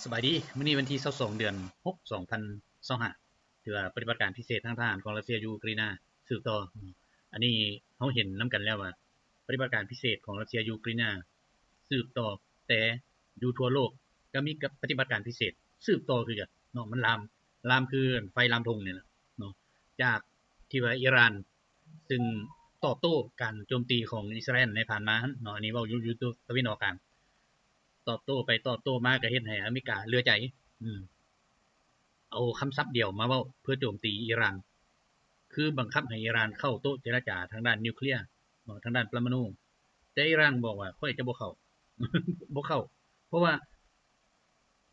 ສະບາຍດີ, ມື້ນີ້ວັນທີຊາວສອງ ເດືອນຫົກ ສອງພັນຊາວຫ້າ ຖືວ່າປະຕິບັດການພິເສດທາງທະຫານຂອງຣັດເຊຍຢູ່ອູກຣາຍນາສືບຕໍ່. ອັນນີ້ເຮົາເຫັນນຳກັນແລ້ວວ່າ ປະຕິບັດການພິເສດຂອງຣັດເຊຍຢູ່ອູກຣາຍນາສືບຕໍ່, ແຕ່ຢູ່ທົ່ວໂລກກໍມີປະຕິບັດການພິເສດສືບຕໍ່ຄືກັນເນາະ. ມັນລາມ, ລາມຄືໄຟລາມທົ່ງນີ້ແຫຼະເນາະ, ຈາກທີ່ວ່າອີຣານ ຊຶ່ງຕອບໂຕ້ການໂຈມຕີຂອງອິດສະຣາແອນໃນຜ່ານມາຫັ້ນເນາະ, ອັນນີ້ເວົ້າຢູ່ ຢູ່ຕາເວັນອອກກາງ, ຕອບໂຕ້ໄປຕອບໂຕ້ມາກໍເຮັດໃຫ້ອາເມລິກາເຫຼືອໃຈ. ອືມ ເອົາຄຳສັບດຽວມາເວົ້າເພື່ອໂຈມຕີອີຣານ, ຄືບັງຄັບໃຫ້ອີຣານເຂົ້າໂຕະເຈລະຈາທາງດ້ານນິວເຄລຍເນາະ, ທາງດ້ານປະມານູ, ແຕ່ອີຣານບອກວ່າ ຂ້ອຍຈະບໍ່ເຂົ້າ, ບໍ່ເຂົ້າ, ເພາະວ່າ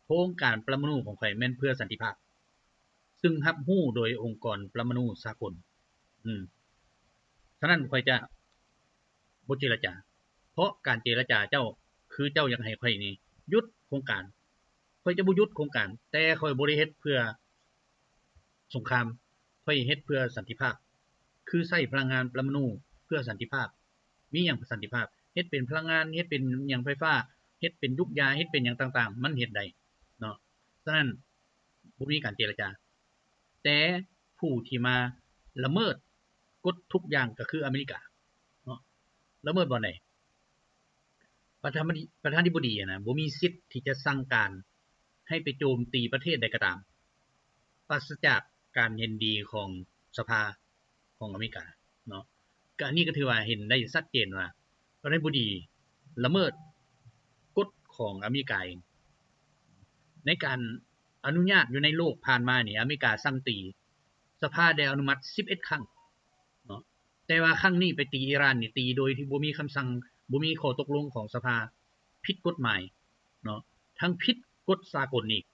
ໂຄງການປະມານູຂອງຂ້ອຍແມ່ນເພື່ອສັນຕິພາບ, ຊຶ່ງຮັບຮູ້ໂດຍອົງກອນປະມານູສາກົນ. ອືມ ສະນັ້ນຂ້ອຍຈະ ບໍ່ເຈລະຈາ, ເພາະການເຈລະຈາເຈົ້າ ຄືເຈົ້າຢາກໃຫ້ຂ້ອຍນີ້ຢຸດໂຄງການ. ຂ້ອຍຈະບໍ່ຢຸດໂຄງການ, ແຕ່ຂ້ອຍບໍ່ໄດ້ເຮັດເພື່ອສົງຄາມ, ຂ້ອຍເຮັດເພື່ອສັນຕິພາບ, ຄືໃຊ້ພະລັງງານປະມານູເພື່ອສັນຕິພາບ. ມີຫຍັງສັນຕິພາບ? ເຮັດເປັນພະລັງງານ, ເຮັດເປັນຫຍັງໄຟຟ້າ, ເຮັດເປັນຢູກຢາ, ເຮັດເປັນຫຍັງຕ່າງໆ, ມັນເຮັດໄດ້ເນາະ. ສະນັ້ນ ບໍ່ມີການເຈລະຈາ, ແຕ່ຜູ້ທີ່ມາລະເມີດກົດທຸກຢ່າງກໍຄືອາເມລິກາເນາະ. ລະເມີດບ່ອນໃດ? ປະທານາທິ ປະທານາທິບໍດີຫັ້ນນະ ບໍ່ມີສິດທີ່ຈະສັ່ງການໃຫ້ໄປໂຈມຕີປະເທດໃດກໍຕາມ ປາສະຈາກການເຫັນດີຂອງສະພາຂອງອາເມລິກາເນາະ. ກະອັນນີ້ກໍຖືວ່າເຫັນໄດ້ຊັດເຈນວ່າ ປະທານາທິບໍດີລະເມີດກົດຂອງອາເມລິກາເອງ. ໃນການອະນຸຍາດຢູ່ໃນໂລກຜ່ານມານີ້ ອາເມລິກາສັ່ງຕີ ສະພາໄດ້ອະນຸມັດສິບເອັດຄັ້ງເນາະ, ແຕ່ວ່າຄັ້ງນີ້ໄປຕີອີຣານນີ້ ຕີໂດຍທີ່ບໍ່ມີຄຳສັ່ງ, ບໍ່ມີຂໍ້ຕົກລົງຂອງສະພາ, ຜິດກົດໝາຍເນາະ, ທັງຜິດກົດສາກົນອີກ.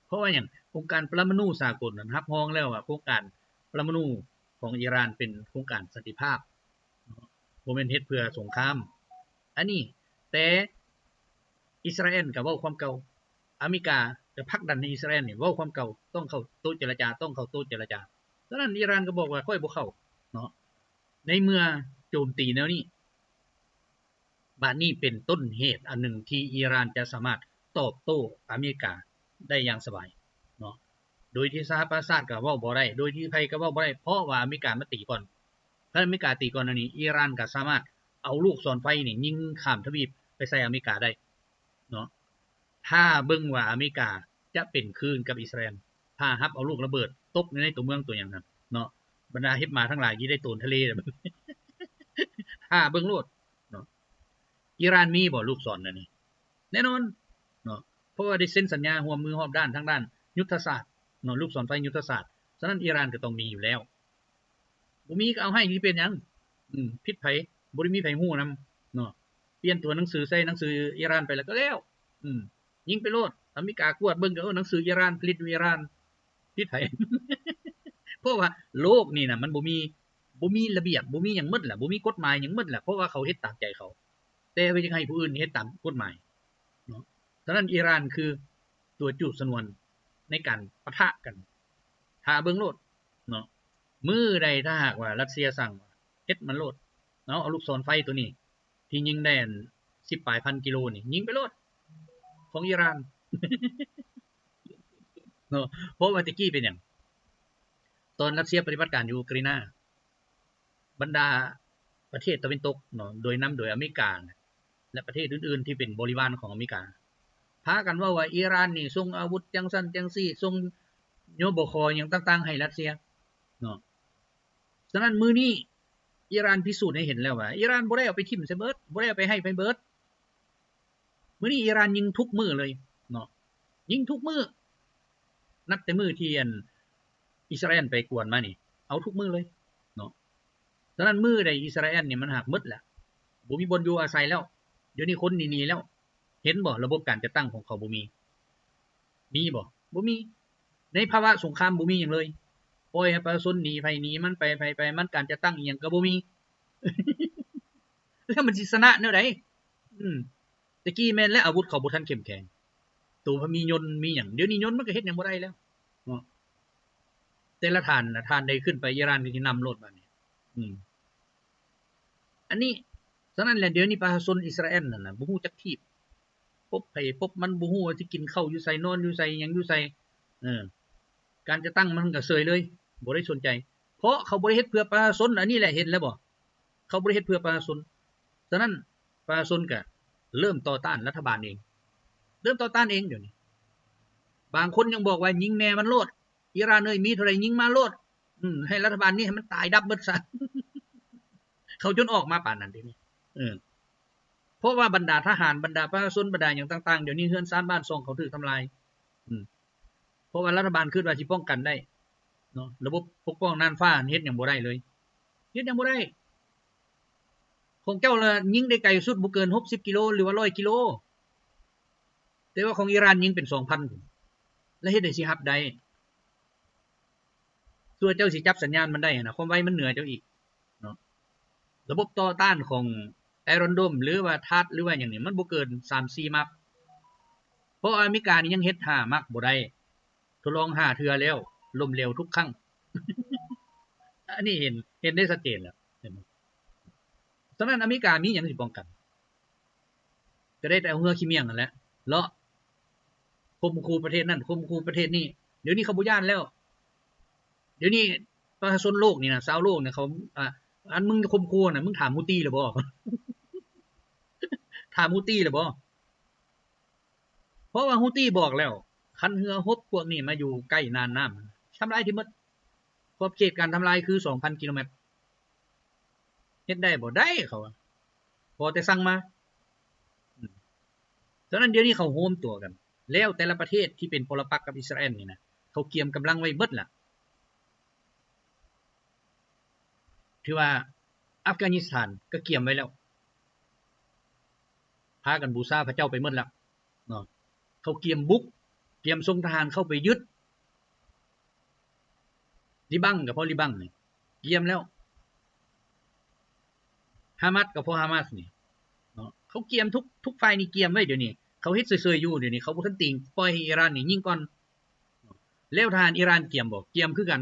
ເພາະວ່າຫຍັງ? ອົງການປະມານູສາກົນນັ້ນຮັບຮອງແລ້ວວ່າໂຄງການປະມານູຂອງອີຣານເປັນໂຄງການສັນຕິພາບເນາະ, ບໍ່ແມ່ນເຮັດເພື່ອສົງຄາມ. ອັນນີ້ ແຕ່ອິດສະຣາແອນກໍເວົ້າຄວາມເກົ່າ, ອາເມລິກາກໍຜັກດັນໃຫ້ອິດສະຣາແອນນີ້ເວົ້າຄວາມເກົ່າ, ຕ້ອງເຂົ້າໂຕະເຈລະຈາ, ຕ້ອງເຂົ້າໂຕະເຈລະຈາ. ສະນັ້ນອີຣານກໍບອກວ່າ ຂ້ອຍບໍ່ເຂົ້າເນາະ. ໃນເມື່ອໂຈມຕີແນວນີ້ ບາດນີ້ເປັນຕົ້ນເຫດອັນໜຶ່ງທີ່ອີຣານຈະສາມາດຕອບໂຕ້ອາເມລິກາໄດ້ຢ່າງສະບາຍເນາະ, ໂດຍທີ່ສະຫະປະຊາຊາດກໍເວົ້າບໍ່ໄດ້, ໂດຍທີ່ໃຜກໍເວົ້າບໍ່ໄດ້, ເພາະວ່າອາເມລິກາມາຕີກ່ອນ. ຄັນອາເມລິກາຕີກ່ອນແນວນີ້ ອີຣານກໍສາມາດເອົາລູກສອນໄຟນີ້ຍິງຂ້າມທະວີບໄປໃສ່ອາເມລິກາໄດ້ເນາະ. ຖ້າເບິ່ງວ່າອາເມລິກາຈະເປັນຄືນກັບອິດສະຣາແອນ, ຖ້າຮັບເອົາລູກລະເບີດຕົກຢູ່ໃນຕົວເມືອງຕົວຫຍັງຫັ້ນເນາະ, ບັນດາເຫັບໝາທັງຫຼາຍຊິໄດ້ໂຕນທະເລ. ຖ້າເບິ່ງໂລດເນາະ. ອີຣານມີບໍ່ລູກສອນອັນນີ້? ແນ່ນອນເນາະ, ເພາະວ່າໄດ້ເຊັນສັນຍາຮ່ວມມືຮອບດ້ານທາງດ້ານຍຸດທະສາດເນາະ, ລູກສອນໄຟຍຸດທະສາດ. ສະນັ້ນອີຣານກໍຕ້ອງມີຢູ່ແລ້ວ. ບໍ່ມີກໍເອົາໃຫ້ ຊິເປັນຫຍັງ? ອືມ ຜິດໃຜ? ບໍ່ໄດ້ມີໃຜຮູ້ນຳເນາະ. ປ່ຽນຕົວໜັງສືໃສ່ໜັງສືອີຣານໄປແລ້ວກໍແລ້ວ. ອືມ ຍິງໄປໂລດ. ອາເມລິກາກວດເບິ່ງກໍ ເອີ ໜັງສືອີຣານ ຜະລິດຢູ່ອີຣານ. ຜິດໃຜ? ເພາະວ່າໂລກນີ້ນະ ມັນບໍ່ມີ ບໍ່ມີລະບຽບ ບໍ່ມີຫຍັງໝົດລະ, ບໍ່ມີກົດໝາຍຫຍັງໝົດລະ, ເພາະວ່າເຂົາເຮັດຕາມໃຈເຂົາ, ແຕ່ວ່າຢາກໃຫ້ຜູ້ອື່ນເຮັດຕາມກົດໝາຍເນາະ. ສະນັ້ນອີຣານຄືຕົວຈູດຊະນວນໃນການປະທະກັນ. ຖ້າເບິ່ງໂລດເນາະ, ມື້ໃດຖ້າຫາກວ່າຣັດເຊຍສັ່ງ ເຮັດມັນໂລດເນາະ, ເອົາລູກສອນໄຟຕົວນີ້ ທີ່ຍິງໄດ້ອັນສິບປາຍພັນກິໂລນີ້ ຍິງໄປໂລດ ຂອງອີຣານເນາະ. ເພາະວ່າແຕ່ກີ້ເປັນຫຍັງ? ຕອນຣັດເຊຍປະຕິບັດການຢູ່ອູກຣາຍນາ ບັນດາປະເທດຕາເວັນຕົກເນາະ ໂດຍນຳໂດຍອາເມລິກາ ແລະ ປະເທດອື່ນໆທີ່ເປັນບໍລິວານຂອງອາເມລິກາ ພາກັນເວົ້າວ່າອີຣານນີ້ສົ່ງອາວຸດຈັ່ງຊັ້ນຈັ່ງຊີ້ ສົ່ງໂຍບະຄໍຫຍັງຕ່າງໆໃຫ້ຣັດເຊຍເນາະ. ສະນັ້ນມື້ນີ້ອີຣານພິສູດໃຫ້ເຫັນແລ້ວວ່າ ອີຣານບໍ່ໄດ້ເອົາໄປຖິ້ມໃສ່ເບີດ ບໍ່ໄດ້ເອົາໄປໃຫ້ໃຜເບີດ. ມື້ນີ້ອີຣານຍິງທຸກມື້ເລີຍເນາະ, ຍິງທຸກມື້ ນັບແຕ່ມື້ທີ່ອັນອິດສະຣາແອນໄປກວນມານີ້ ເອົາທຸກມື້ເລີຍເນາະ. ສະນັ້ນມື້ໃດອິດສະຣາແອນນີ້ມັນຫາກໝົດແລ້ວ ບໍ່ມີບ່ອນຢູ່ອາໄສແລ້ວ, ດຽວນີ້ຄົນໜີໆແລ້ວ. ເຫັນບໍ່? ລະບົບການຈັດຕັ້ງຂອງເຂົາບໍ່ມີ. ມີບໍ່? ບໍ່ມີ. ໃນພາວະສົງຄາມບໍ່ມີຫຍັງເລີຍ. ປ່ອຍໃຫ້ປະຊາຊົນໜີໃຜໜີມັນໄປ, ໃຜໄປມັນ, ການຈັດຕັ້ງອີ່ຫຍັງກໍບໍ່ມີ. ແລ້ວມັນຊິຊະນະແນວໃດ? ອືມ ແຕ່ກີ້ແມ່ນແຫຼະ ອາວຸດເຂົາບໍ່ທັນເຂັ້ມແຂງ, ໂຕພະມີຍົນມີຫຍັງ. ດຽວນີ້ຍົນມັນກໍເຮັດຫຍັງບໍ່ໄດ້ແລ້ວເນາະ. ແຕ່ລະທ່ານນະ ທ່ານໃດຂຶ້ນໄປອີຣານກໍຊິນຳໂລດບາດນີ້. ອືມ ອັນນີ້ ສະນັ້ນແຫຼະ ດຽວນີ້ປະຊາຊົນອິດສະຣາແອນນັ້ນນະ ບໍ່ຮູ້ຈັກທີບ ພົບໃຜພົບມັນ ບໍ່ຮູ້ວ່າຊິກິນເຂົ້າຢູ່ໃສ ນອນຢູ່ໃສ ຫຍັງຢູ່ໃສ. ເອີ ການຈັດຕັ້ງມັນກໍເຊີຍເລີຍ ບໍ່ໄດ້ສົນໃຈ ເພາະເຂົາບໍ່ໄດ້ເຮັດເພື່ອປະຊາຊົນ. ອັນນີ້ແຫຼະ ເຫັນແລ້ວບໍ່? ເຂົາບໍ່ໄດ້ເຮັດເພື່ອປະຊາຊົນ. ສະນັ້ນປະຊາຊົນກໍເລີ່ມຕໍ່ຕ້ານລັດຖະບານເອງ ເລີ່ມຕໍ່ຕ້ານເອງ. ດຽວນີ້ບາງຄົນຍັງບອກວ່າ ຍິງແມ່ມັນໂລດ ອີຣານເອີຍ ມີເທົ່າໃດຍິງມາໂລດ ອືມ ໃຫ້ລັດຖະບານນີ້ໃຫ້ມັນຕາຍດັບເບິດຊະ. ເຂົາຈົນອອກມາປານນັ້ນເດນີ້ ເອີ ເພາະວ່າບັນດາທະຫານ ບັນດາປະຊາຊົນ ບັນດາຫຍັງຕ່າງໆ ດຽວນີ້ເຮືອນຊານບ້ານຊ່ອງເຂົາຖືກທຳລາຍ ອືມ ເພາະວ່າລັດຖະບານຄິດວ່າຊິປ້ອງກັນໄດ້ເນາະ ລະບົບປົກປ້ອງນ່ານຟ້າເຮັດຫຍັງບໍ່ໄດ້ເລີຍ ເຮັດຫຍັງບໍ່ໄດ້. ຂອງເຈົ້າລະຍິງໄດ້ໄກສຸດບໍ່ເກີນຫົກສິບກິໂລ ຫຼືວ່າຮ້ອຍກິໂລ ແຕ່ວ່າຂອງອີຣານຍິງເປັນສອງພັນພຸ້ນ ລະເຮັດໃດຊິຮັບໄດ້? ສ່ວນເຈົ້າຊິຈັບສັນຍານມັນໄດ້ຫັ້ນນະ ຄວາມໄວມັນເໜືອເຈົ້າອີກເນາະ. ລະບົບຕໍ່ຕ້ານຂອງ Iron Dome ຫຼືວ່າ THAAD ຫຼືວ່າຫຍັງນີ້ ມັນບໍ່ເກີນສາມສີ່ມັກ ເພາະອາເມລິການີ້ຍັງເຮັດຫ້າມັກບໍ່ໄດ້ ທົດລອງຫ້າເທື່ອແລ້ວ ລົ້ມເຫຼວທຸກຄັ້ງ. ອັນນີ້ເຫັນ ເຫັນໄດ້ຊັດເຈນແລ້ວ ເຫັນບໍ່? ສະນັ້ນອາເມລິກາມີຫຍັງຊິປ້ອງກັນ? ກໍໄດ້ແຕ່ເອົາເຮືອຂີ້ໝ້ຽງຫັ້ນແຫຼະ ເລາະຂົ່ມຂູ່ປະເທດນັ້ນ ຂົ່ມຂູ່ປະເທດນີ້. ດຽວນີ້ເຂົາບໍ່ຢ້ານແລ້ວ. ດຽວນີ້ປະຊາຊົນໂລກນີ້ນະ ຊາວໂລກນະ ເຂົາ ອາ ອັນມຶງຂົ່ມຂູ່ນະ ມຶງຖາມຮູ້ຕີແລ້ວບໍ່? ຖາມຮູ້ຕີແລ້ວບໍ່? ເພາະວ່າຮູ້ຕີບອກແລ້ວ ຄັນເຮືອຮົບພວກນີ້ມາຢູ່ໃກ້ນ່ານນ້ຳ ທຳລາຍຖິ້ມໝົດ. ຂອບເຂດການທຳລາຍຄືສອງພັນກິໂລແມັດ. ເຮັດໄດ້ບໍ່? ໄດ້ ເຂົາວ່າ ຂໍແຕ່ສັ່ງມາ. ອືມ ສະນັ້ນດຽວນີ້ເຂົາໂຮມຕົວກັນ ແລ້ວແຕ່ລະປະເທດທີ່ເປັນປໍລະປັກກັບອິດສະຣາແອນນີ້ນະ ເຂົາກຽມກຳລັງໄວ້ເບິດລະ. ຖືວ່າອັຟການິສຖານກໍກຽມໄວ້ແລ້ວ ພາກັນບູຊາພະເຈົ້າໄປໝົດແລ້ວເນາະ. ເຂົາກຽມບຸກ ກຽມສົ່ງທະຫານເຂົ້າໄປຍຶດ ລິບັງກໍພໍລິບັງນີ້ກຽມແລ້ວ ຮາມາສກໍພໍຮາມາສນີ້ເນາະ. ເຂົາກຽມທຸກ ທຸກຝ່າຍນີ້ກຽມໄວ້. ດຽວນີ້ເຂົາເຮັດເຊີຍໆຢູ່. ດຽວນີ້ເຂົາບໍ່ທັນຕີງ ປ່ອຍໃຫ້ອີຣານນີ້ຍິງກ່ອນ. ແລ້ວທະຫານອີຣານກຽມບໍ່? ກຽມຄືກັນ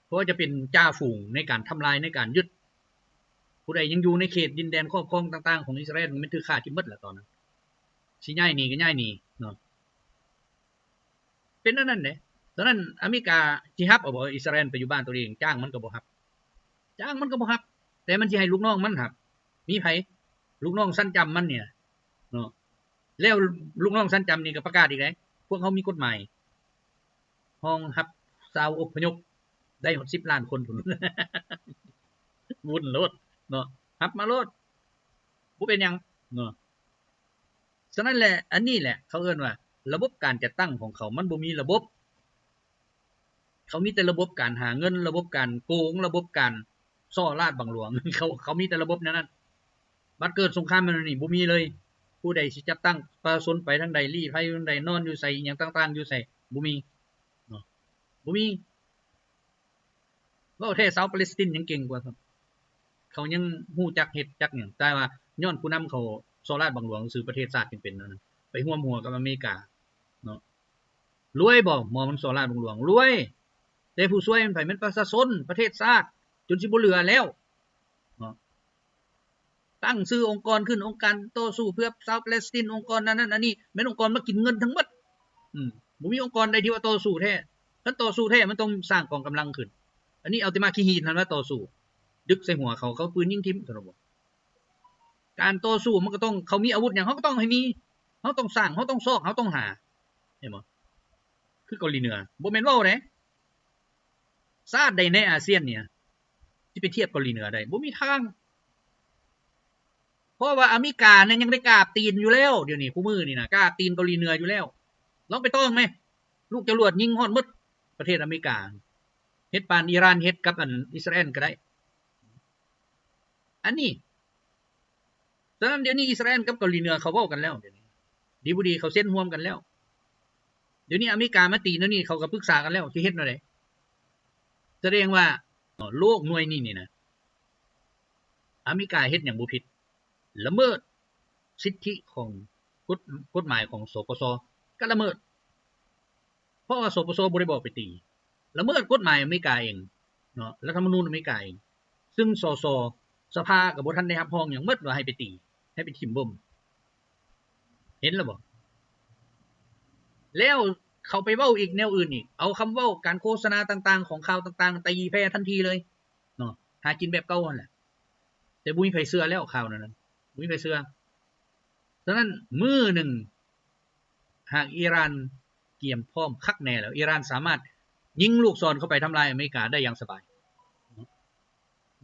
ເພາະວ່າຈະເປັນຈ່າຝູງໃນການທຳລາຍ ໃນການຍຶດ. ຜູ້ໃດຍັງຢູ່ໃນເຂດດິນແດນຄອບຄອງຕ່າງໆຂອງອິດສະຣາແອນ ມັນຖືກຂ້າຖິ້ມໝົດແລ້ວຕອນນັ້ນ. ຊິຍ້າຍໜີກໍຍ້າຍໜີເນາະ. ເປັນອັນນັ້ນເດ້. ສະນັ້ນອາເມລິກາຊິຮັບເອົາບໍ່ ອິດສະຣາແອນໄປຢູ່ບ້ານຕົວເອງ? ຈ້າງມັນກໍບໍ່ຮັບ ຈ້າງມັນກໍບໍ່ຮັບ. ແຕ່ມັນຊິໃຫ້ລູກນ້ອງມັນຮັບ. ມີໃຜ? ລູກນ້ອງຊັ້ນຈຳມັນນີ້ນະເນາະ. ແລ້ວລູກນ້ອງຊັ້ນຈຳນີ້ກໍປະກາດອີກເດ້ ພວກເຮົາມີກົດໝາຍຮອງຮັບຊາວອົບພະຍົບໄດ້ຮອດສິບລ້ານຄົນພຸ້ນ. ວຸ້ນໂລດເນາະ ຮັບມາໂລດ ບໍ່ເປັນຫຍັງເນາະ. ສະນັ້ນແຫຼະ ອັນນີ້ແຫຼະເຂົາເອີ້ນວ່າລະບົບການຈັດຕັ້ງຂອງເຂົາມັນບໍ່ມີລະບົບ. ເຂົາມີແຕ່ລະບົບການຫາເງິນ ລະບົບການໂກງ ລະບົບການສໍ້ລາດບັງຫຼວງ. ເຂົາ ເຂົາມີແຕ່ລະບົບແນວນັ້ນ. ບັດເກີດສົງຄາມແນວນີ້ບໍ່ມີເລີຍ. ຜູ້ໃດຊິຈັດຕັ້ງປະຊາຊົນໄປທາງໃດ ລີ້ໄພທາງໃດ ນອນຢູ່ໃສ ອີ່ຫຍັງຕ່າງໆຢູ່ໃສ ບໍ່ມີເນາະ ບໍ່ມີ. ເວົ້າແທ້ຊາວປາເລສຕິນຍັງເກັ່ງກວ່າຊ້ຳ. ເຂົາຍັງຮູ້ຈັກເຮັດຈັກຫຍັງ ແຕ່ວ່າຍ້ອນຜູ້ນຳເຂົາສໍ້ລາດບັງຫຼວງຊື່ ປະເທດຊາດຈຶ່ງເປັນແນວນັ້ນ. ໄປຮ່ວມຫົວກັບອາເມລິກາເນາະ. ລວຍບໍ່? ໝໍມັນສໍ້ລາດບັງຫຼວງ ລວຍ. ແຕ່ຜູ້ຊ່ວຍມັນໃຜ? ແມ່ນປະຊາຊົນ ປະເທດຊາດ ຈົນຊິບໍ່ເຫຼືອແລ້ວເນາະ. ຕັ້ງຊື່ອົງກອນຂຶ້ນ ອົງການຕໍ່ສູ້ເພື່ອຊາວປາເລສຕິນ ອົງກອນນັ້ນນັ້ນອັນນີ້ ແມ່ນອົງກອນມາກິນເງິນທັງໝົດ. ອືມ ບໍ່ມີອົງກອນໃດທີ່ວ່າຕໍ່ສູ້ແທ້. ຄັນຕໍ່ສູ້ແທ້ມັນຕ້ອງສ້າງກອງກຳລັງຂຶ້ນ. ອັນນີ້ເອົາແຕ່ໝາກຂີ້ຫີນຫັ້ນມາຕໍ່ສູ້ ດຶກໃສ່ຫົວເຂົາ ເຂົາປືນຍິງຖິ້ມ. ການຕໍ່ສູ້ມັນກໍຕ້ອງ ເຂົາມີອາວຸດຫຍັງ ເຮົາກໍຕ້ອງໃຫ້ມີ. ເຮົາຕ້ອງສ້າງ ເຮົາຕ້ອງຊອກ ເຮົາຕ້ອງຫາ ເຫັນບໍ່? ຄືເກົາຫຼີເໜືອ ບໍ່ແມ່ນເວົ້າເດ້. ຊາດໃດໃນອາຊຽນນີ້ຊິໄປທຽບເກົາຫຼີເໜືອໄດ້? ບໍ່ມີທາງ. ເພາະວ່າອາເມລິການັ້ນຍັງໄດ້ກາບຕີນຢູ່ແລ້ວ. ດຽວນີ້ຄູ່ມື້ນີ້ນະ ກາບຕີນເກົາຫຼີເໜືອຢູ່ແລ້ວ. ລອງໄປຕ້ອງແມ ລູກຈະຫຼວດຍິງຮອດໝົດປະເທດອາເມລິກາ. ເຮັດປານອີຣານເຮັດກັບອັນອິດສະຣາແອນກໍໄດ້. ອັນນີ້ ສະນັ້ນດຽວນີ້ອິດສະຣາແອນກັບເກົາຫຼີເໜືອເຂົາເວົ້າກັນແລ້ວ. ດຽວນີ້ດີບໍ່ດີເຂົາເຊັນຮ່ວມກັນແລ້ວ. ດຽວນີ້ອາເມລິກາມາຕີແນວນີ້ ເຂົາກໍປຶກສາກັນແລ້ວ ຊິເຮັດແນວໃດ? ສະແດງວ່າ ໂລກໜ່ວຍນີ້ນີ້ນະ ອາເມລິກາເຮັດຫຍັງບໍ່ຜິດ? ລະເມີດສິດທິຂອງກົດ ກົດໝາຍຂອງ ສປຊ ກໍລະເມີດ. ເພາະວ່າ ສປຊ ບໍ່ໄດ້ບອກໄປຕີ ລະເມີດກົດໝາຍອາເມລິກາເອງເນາະ ລັດຖະມະນູນອາເມລິກາເອງ ຊຶ່ງ ສສ ສະພາກໍບໍ່ທັນໄດ້ຮັບຮອງຫຍັງໝົດວ່າໃຫ້ໄປຕີ ໃຫ້ໄປຖິ້ມບົ້ມ. ເຫັນແລ້ວບໍ່? ແລ້ວເຂົາໄປເວົ້າອີກແນວອື່ນອີກ ເອົາຄຳເວົ້າການໂຄສະນາຕ່າງໆ ຂອງຂ່າວຕ່າງໆ ຕີແຜ່ທັນທີເລີຍເນາະ ຫາກິນແບບເກົ່າຫັ້ນແຫຼະ ແຕ່ບໍ່ມີໃຜເຊື່ອແລ້ວ ຂ່າວນັ້ນນະ ບໍ່ມີໃຜເຊື່ອ. ສະນັ້ນມື້ໜຶ່ງ ຫາກອີຣານກຽມພ້ອມຄັກແນ່ແລ້ວ ອີຣານສາມາດຍິງລູກສອນເຂົ້າໄປທຳລາຍອາເມລິກາໄດ້ຢ່າງສະບາຍ.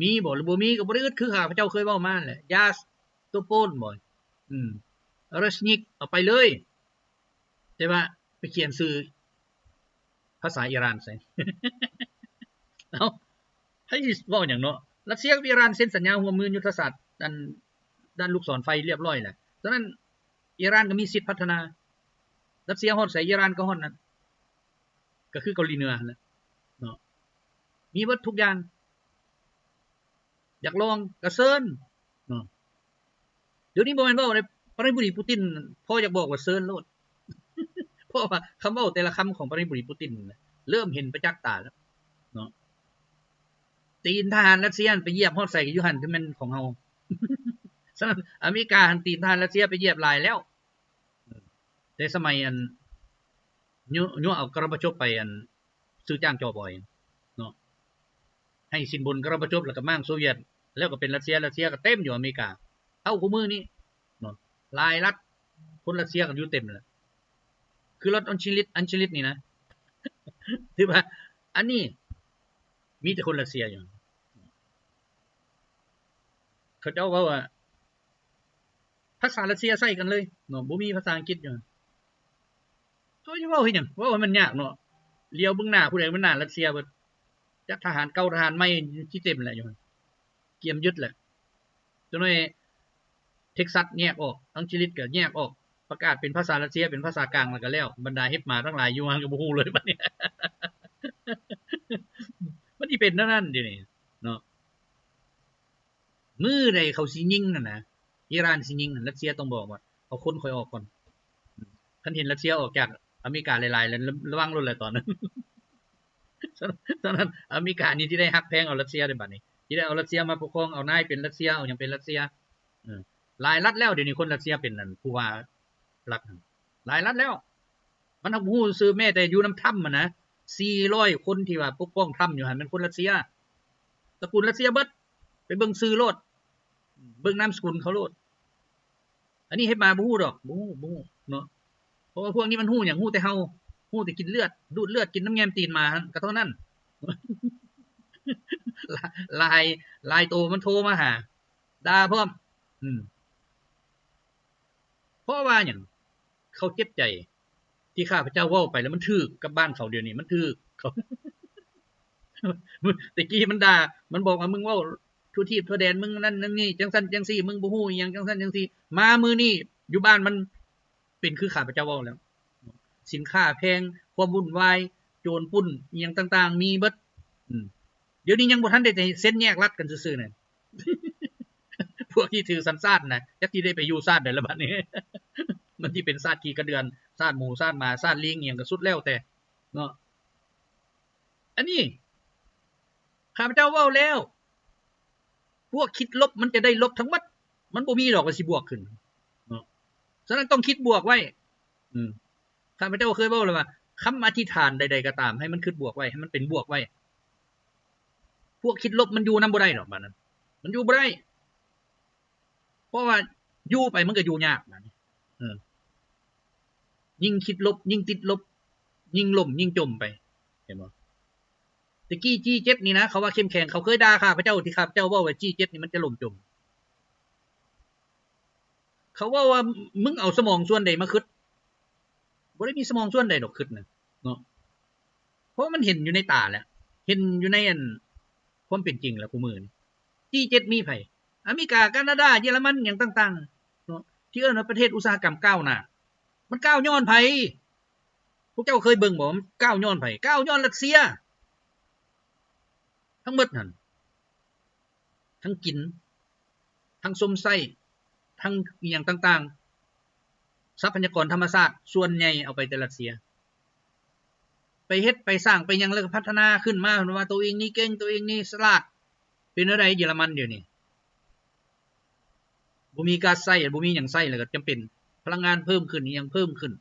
ມີບໍ່ ຫຼື ບໍ່ມີກໍບໍ່ໄດ້ອຶດ ຄືຂ້າພະເຈົ້າເຄີຍເວົ້າມານັ້ນແຫຼະ ຢາສໂຕໂປນບໍ່ ອືມ ເຣສນິກ ເອົາໄປເລີຍ ແຕ່ວ່າໄປຂຽນຊື່ພາສາອີຣານໃສ່ ເອົ້າ ໃຜຊິເວົ້າຫຍັງເນາະ. ຣັດເຊຍກັບອີຣານເຊັນສັນຍາຮ່ວມມືຍຸດທະສາດ ດ້ານ ດ້ານລູກສອນໄຟລຽບຮ້ອຍແລ້ວ. ສະນັ້ນ ອີຣານກໍມີສິດພັດທະນາ ຣັດເຊຍຮອດໃສ ອີຣານກໍຮອດນັ້ນ ກໍຄືເກົາຫຼີເໜືອຫັ້ນແຫຼະເນາະ ມີເບິດທຸກຢ່າງ. ຢາກລອງກໍເຊີນເນາະ. ດຽວນີ້ບໍ່ແມ່ນເວົ້າເດ້ ປະທານາທິບໍດີປູຕິນ ພໍຢາກບອກວ່າເຊີນໂລດ ເພາະວ່າຄຳເວົ້າແຕ່ລະຄຳຂອງປະທານາທິບໍດີປູຕິນ ເລີ່ມເຫັນປະຈັກຕາແລ້ວເນາະ. ຕີນທະຫານຣັດເຊຍໄປຢຽບຮອດໃສກໍຢູ່ຫັ້ນ ຄືແມ່ນຂອງເຮົາ. ສະນັ້ນອາເມລິກາຫັ້ນ ຕີນທະຫານຣັດເຊຍໄປຢຽບຫຼາຍແລ້ວ. ແຕ່ສະໄໝອັນ ຍົ ຍົວະເອົາກອລະບາໂຈບໄປອັນ ຊື້ຈ້າງຈໍບອຍເນາະ ໃຫ້ສິນບົນກອລະບາໂຈບ ແລ້ວກໍມ້າງໂຊວຽດ ແລ້ວກໍເປັນຣັດເຊຍ ຣັດເຊຍກໍເຕັມຢູ່ອາເມລິກາ ເທົ່າຄູ່ມື້ນີ້ເນາະ. ຫຼາຍລັດ ຄົນຣັດເຊຍກໍຢູ່ເຕັມແຫຼະ ຄືລັດອັນຊີລິດ ອັນຊີລິດນີ້ນະ ຖືວ່າອັນນີ້ມີແຕ່ຄົນຣັດເຊຍຢູ່. ເຂົາເຈົ້າເວົ້າວ່າ ພາສາຣັດເຊຍໃສ່ກັນເລີຍເນາະ ບໍ່ມີພາສາອັງກິດຢູ່. ໂຕຈະເວົ້າເຮັດຫຍັງ ເວົ້າໃຫ້ມັນຍາກເນາະ ຫຼຽວເບິ່ງໜ້າຜູ້ໃດມັນໜ້າຣັດເຊຍເບິດ ຈັກທະຫານເກົ່າທະຫານໃໝ່ຊິເຕັມແຫຼະຢູ່ຫັ້ນ ກຽມຍຶດແຫຼະ. ຈັກໜ້ອຍເທັກຊັສແຍກອອກ ອັງກິດກໍແຍກອອກ ປະກາດເປັນພາສາຣັດເຊຍ ເປັນພາສາກາງ ແລ້ວກໍແລ້ວ ບັນດາເຫັບໝາທັງຫຼາຍຢູ່ຫັ້ນກໍບໍ່ຮູ້ເລີຍບັດນີ້ ມັນຊິເປັນແນວນັ້ນດຽວນີ້ເນາະ. ມື້ໃດເຂົາຊິຍິງຫັ້ນນະ ອີຣານຊິຍິງ ຣັດເຊຍຕ້ອງບອກວ່າ ເອົາຄົນຂ້ອຍອອກກ່ອນ. ຄັນເຫັນຣັດເຊຍອອກຈາກອາເມລິກາຫຼາຍໆ ລະ ລະວັງໂລດແຫຼະຕອນນັ້ນ. ສະນັ້ນ ສະນັ້ນອາເມລິການີ້ຊິໄດ້ຮັກແພງເອົາຣັດເຊຍເດ້ບັດນີ້ ຊິໄດ້ເອົາຣັດເຊຍມາປົກຄອງ ເອົານາຍເປັນຣັດເຊຍ ເອົາຫຍັງເປັນຣັດເຊຍ. ເອີ ຫຼາຍລັດແລ້ວ ດຽວນີ້ຄົນຣັດເຊຍເປັນອັນ ຜູ້ວ່າລັດຫັ້ນ ຫຼາຍລັດແລ້ວ. ມັນຮັກຮູ້ຊື່ ແມ້ແຕ່ຢູ່ນຳທຣຳຫັ້ນນະ ສີ່ຮ້ອຍຄົນທີ່ວ່າປົກປ້ອງທຣຳຢູ່ຫັ້ນ ແມ່ນຄົນຣັດເຊຍ ຕະກູນຣັດເຊຍເບິດ. ໄປເບິ່ງຊື່ໂລດ ເບິ່ງນາມສະກຸນເຂົາໂລດ. ອັນນີ້ເຮັດມາບໍ່ຮູ້ດອກ ບໍ່ຮູ້ ບໍ່ຮູ້ເນາະ ເພາະວ່າພວກນີ້ມັນຮູ້ຫຍັງ ຮູ້ແຕ່ເຫົ່າ ຮູ້ແຕ່ກິນເລືອດ ດູດເລືອດ ກິນນ້ຳແຍ້ມຕີນໝາຫັ້ນ ກໍເທົ່ານັ້ນ. ຫຼາຍ ຫຼາຍໂຕມັນໂທມາຫາ ດ່າພ້ອມ. ອືມ ເພາະວ່າຫຍັງ? ເຂົາເຈັບໃຈ ທີ່ຂ້າພະເຈົ້າເວົ້າໄປແລ້ວມັນຖືກກັບບ້ານເຂົາ ດຽວນີ້ມັນຖືກເຂົາ. ແຕ່ກີ້ມັນດ່າ ມັນບອກວ່າ ມຶງເວົ້າທົ່ວທີບທົ່ວແດນ ມຶງນັ້ນນັ້ນນີ້ ຈັ່ງຊັ້ນຈັ່ງຊີ້ ມຶງບໍ່ຮູ້ອີ່ຫຍັງ ຈັ່ງຊັ້ນຈັ່ງຊີ້. ມາມື້ນີ້ຢູ່ບ້ານມັນເປັນຄືຂ້າພະເຈົ້າເວົ້າແລ້ວ ສິນຄ້າແພງ ຄວາມວຸ້ນວາຍ ໂຈນປຸ້ນ ອີ່ຫຍັງຕ່າງໆ ມີເບິດ. ອືມ ດຽວນີ້ຍັງບໍ່ທັນໄດ້ເຊັນແຍກລັດກັນຊື່ໆ ນະ. ພວກທີ່ຖືສັນຊາດນະ ຈັກຊິໄດ້ໄປຢູ່ຊາດໃດລະບັດນີ້ ມັນຊິເປັນຊາດຂີ້ກະເດືອນ ຊາດໝູ ຊາດໝາ ຊາດລີງ ອີ່ຫຍັງກໍສຸດແລ້ວແຕ່ເນາະ. ອັນນີ້ຂ້າພະເຈົ້າເວົ້າແລ້ວ ພວກຄິດລົບມັນຈະໄດ້ລົບທັງໝົດ ມັນບໍ່ມີດອກວ່າຊິບວກຂຶ້ນເນາະ. ສະນັ້ນຕ້ອງຄິດບວກໄວ້. ອືມ ຂ້າພະເຈົ້າເຄີຍເວົ້າແລ້ວວ່າ ຄຳອະທິຖານໃດໆກໍຕາມ ໃຫ້ມັນຄິດບວກໄວ້ ໃຫ້ມັນເປັນບວກໄວ້. ພວກຄິດລົບມັນຢູ່ນຳບໍ່ໄດ້ດອກບາດນັ້ນ ມັນຢູ່ບໍ່ໄດ້ ເພາະວ່າຢູ່ໄປມັນກໍຢູ່ຍາກບາດນີ້. ເອີ ຍິ່ງຄິດລົບ ຍິ່ງຕິດລົບ ຍິ່ງລົ້ມ ຍິ່ງຈົມໄປ ເຫັນບໍ່? ແຕ່ກີ້ຈີເຈັດນີ້ນະ ເຂົາວ່າເຂັ້ມແຂງ ເຂົາເຄີຍດ່າຂ້າພະເຈົ້າ ທີ່ຂ້າພະເຈົ້າເວົ້າວ່າຈີເຈັດນີ້ມັນຈະລົ້ມຈົມ. ເຂົາເວົ້າວ່າ ມຶງເອົາສະໝອງສ່ວນໃດມາຄິດ? ບໍ່ໄດ້ມີສະໝອງສ່ວນໃດດອກຄິດນະເນາະ ເພາະມັນເຫັນຢູ່ໃນຕາແລ້ວ ເຫັນຢູ່ໃນອັນຄວາມເປັນຈິງແລ້ວ. ຄູ່ມື້ນີ້ຈີເຈັດມີໃຜ? ອາເມລິກາ ການາດາ ເຢຍລະມັນ ຫຍັງຕ່າງໆເນາະ ທີ່ເອີ້ນວ່າປະເທດອຸດສາຫະກຳກ້າວໜ້າ ມັນກ້າວຍ້ອນໃຜ? ພວກເຈົ້າເຄີຍເບິ່ງບໍ່ ມັນກ້າວຍ້ອນໃຜ? ກ້າວຍ້ອນຣັດເຊຍ ທັງໝົດຫັ້ນ ທັງກິນ ທັງຊົມໃຊ້ ທັງອີ່ຫຍັງຕ່າງໆ ຊັບພະຍາກອນທຳມະຊາດສ່ວນໃຫຍ່ເອົາໄປແຕ່ຣັດເຊຍ ໄປເຮັດໄປສ້າງໄປຫຍັງ ແລ້ວກໍພັດທະນາຂຶ້ນມາ ເພິ່ນວ່າໂຕເອງນີ້ເກັ່ງ ໂຕເອງນີ້ສະຫຼາດ. ເປັນແນວໃດເຢຍລະມັນດຽວນີ້? ບໍ່ມີກາສໃຊ້ ບໍ່ມີຫຍັງໃຊ້ ແລ້ວກໍຈຳເປັນ ພະລັງງານເພີ່ມຂຶ້ນ ອີ່ຫຍັງເພີ່ມຂຶ້ນ.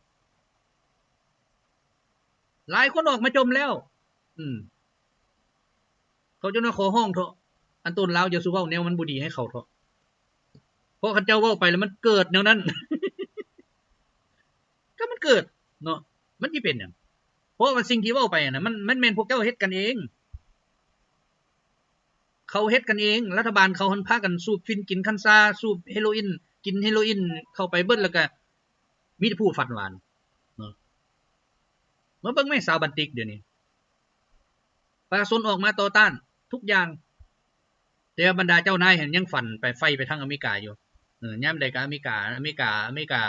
ຫຼາຍຄົນອອກມາຈົ່ມແລ້ວ. ອືມ ເຂົາຈົນວ່າຂໍຮ້ອງເຖາະ, ອັນໂຕນລາວຢ່າສູ່ເວົ້າແນວມັນບໍ່ດີໃຫ້ເຂົາເຖາະ. ເພາະຄັນເຈົ້າເວົ້າໄປແລ້ວມັນເກີດແນວນັ້ນ ກໍມັນເກີດເນາະ, ມັນຊິເປັນຫຍັງ? ເພາະວ່າສິ່ງທີ່ເວົ້າໄປຫັ້ນນະ ມັນ ມັນແມ່ນພວກເຈົ້າເຮັດກັນເອງ. ເຂົາເຮັດກັນເອງ, ລັດຖະບານເຂົາຫັ້ນພາກັນສູບຝິ່ນ, ກິນຄັນຊາ, ສູບເຮໂຣອິນ, ກິນເຮໂຣອິນເຂົ້າໄປເບິດ ແລ້ວກະມີແຕ່ຜູ້ຝັນຫວານເນາະ. ມາເບິ່ງແມ້ຊາວບັນຕິກດຽວນີ້ ປະຊາຊົນອອກມາຕໍ່ຕ້ານທຸກຢ່າງ, ແຕ່ວ່າບັນດາເຈົ້ານາຍຫັ້ນຍັງຝັນໄປ ໃຝ່ໄປທາງອາເມລິກາຢູ່. ເອີ ຍາມໃດກໍອາເມລິກາ, ອາເມລິກາ, ອາເມລິກາ,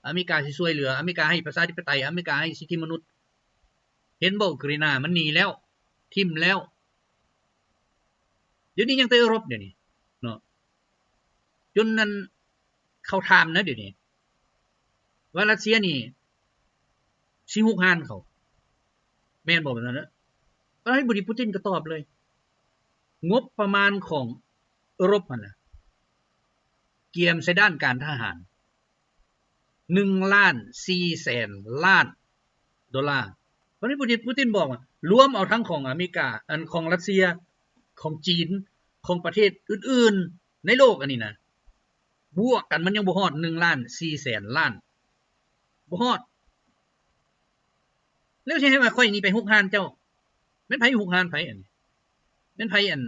ອາເມລິກາຊິຊ່ວຍເຫຼືອ, ອາເມລິກາໃຫ້ປະຊາທິປະໄຕ, ອາເມລິກາໃຫ້ສິດທິມະນຸດ. ເຫັນບໍ່? ກຣີນາມັນໜີແລ້ວ, ຖິ້ມແລ້ວ. ດຽວນີ້ຍັງແຕ່ເອີຣົບດຽວນີ້ເນາະ, ຈົນນັ້ນເຂົາຖາມນະດຽວນີ້ວ່າຣັດເຊຍນີ້ຊິຮຸກຮານເຂົາ ແມ່ນບໍ່? ແບບນັ້ນເດີ. ປະທານາທິບໍດີປູຕິນກໍຕອບເລີຍ, ງົບປະມານຂອງເອີຣົບຫັ້ນນະ ກຽມໃສ່ດ້ານການທະຫານ ໜຶ່ງລ້ານສີ່ແສນລ້ານໂດລາ. ຕອນນີ້ປູຕິນ ປູຕິນບອກວ່າ ລວມເອົາທັງຂອງອາເມລິກາ, ອັນຂອງຣັດເຊຍ, ຂອງຈີນ, ຂອງປະເທດອື່ນໆໃນໂລກອັນນີ້ນະ ບວກກັນມັນຍັງບໍ່ຮອດໜຶ່ງລ້ານສີ່ແສນລ້ານ, ບໍ່ຮອດ. ແລ້ວຊິໃຫ້ວ່າຂ້ອຍນີ້ໄປຮຸກຮານເຈົ້າ? ແມ່ນໃຜຮຸກຮານໃຜອັນນີ້? ແມ່ນໃຜອັນ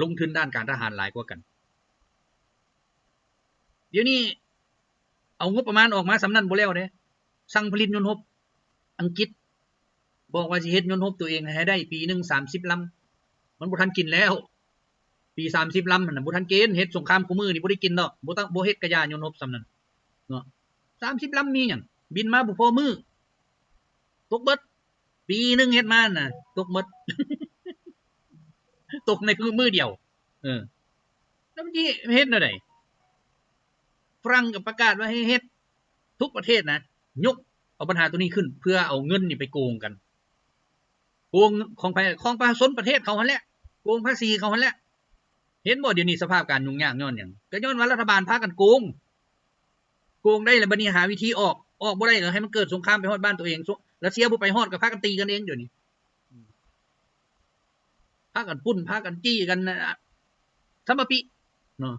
ລົງທຶນດ້ານການທະຫານຫຼາຍກວ່າກັນ? ດຽວນີ້ເອົາງົບປະມານອອກມາສ່ຳນັ້ນບໍ່ແລ້ວເດ້, ສັ່ງຜະລິດຍົນຮົບ. ອັງກິດບອກວ່າຊິເຮັດຍົນຮົບຕົວເອງໃຫ້ໄດ້ປີໜຶ່ງສາມສິບລຳ, ມັນບໍ່ທັນກິນແລ້ວ. ປີສາມສິບລຳຫັ້ນນະ ບໍ່ທັນກິນ. ເຮັດສົງຄາມຄູ່ມື້ນີ້ບໍ່ໄດ້ກິນດອກ, ບໍ່ຕ້ອງ ບໍ່ເຮັດກະຢ່າ ຍົນຮົບສ່ຳນັ້ນເນາະ. ສາມສິບລຳມີຫຍັງ? ບິນມາບໍ່ພໍມື້, ຕົກເບິດ. ປີໜຶ່ງເຮັດມານະ ຕົກເບິດ, ຕົກໃນມື້ດຽວ. ເອີ ແລ້ວມັນຊິເຮັດແນວໃດ? ຝຣັ່ງກໍປະກາດວ່າໃຫ້ເຮັດ, ທຸກປະເທດນະ ຍົກເອົາບັນຫາໂຕນີ້ຂຶ້ນ ເພື່ອເອົາເງິນນີ້ໄປໂກງກັນ. ໂກງຂອງໃຜ? ຂອງປະຊາຊົນປະເທດເຂົາຫັ້ນແຫຼະ, ໂກງພາສີເຂົາຫັ້ນແຫຼະ. ເຫັນບໍ່ ດຽວນີ້ສະພາບການຫຍຸ້ງຍາກຍ້ອນຫຍັງ? ກໍຍ້ອນວ່າລັດຖະບານພາກັນໂກງ, ໂກງໄດ້ແລ້ວບັດນີ້ຫາວິທີອອກ, ອອກບໍ່ໄດ້ກໍໃຫ້ມັນເກີດສົງຄາມໄປຮອດບ້ານຕົວເອງ. ຣັດເຊຍບໍ່ໄປຮອດກໍພາກັນຕີກັນເອງດຽວນີ້, ພາກັນປຸ້ນ ພາກັນຈີ້ກັນນະ, ທຳມະປິເນາະ.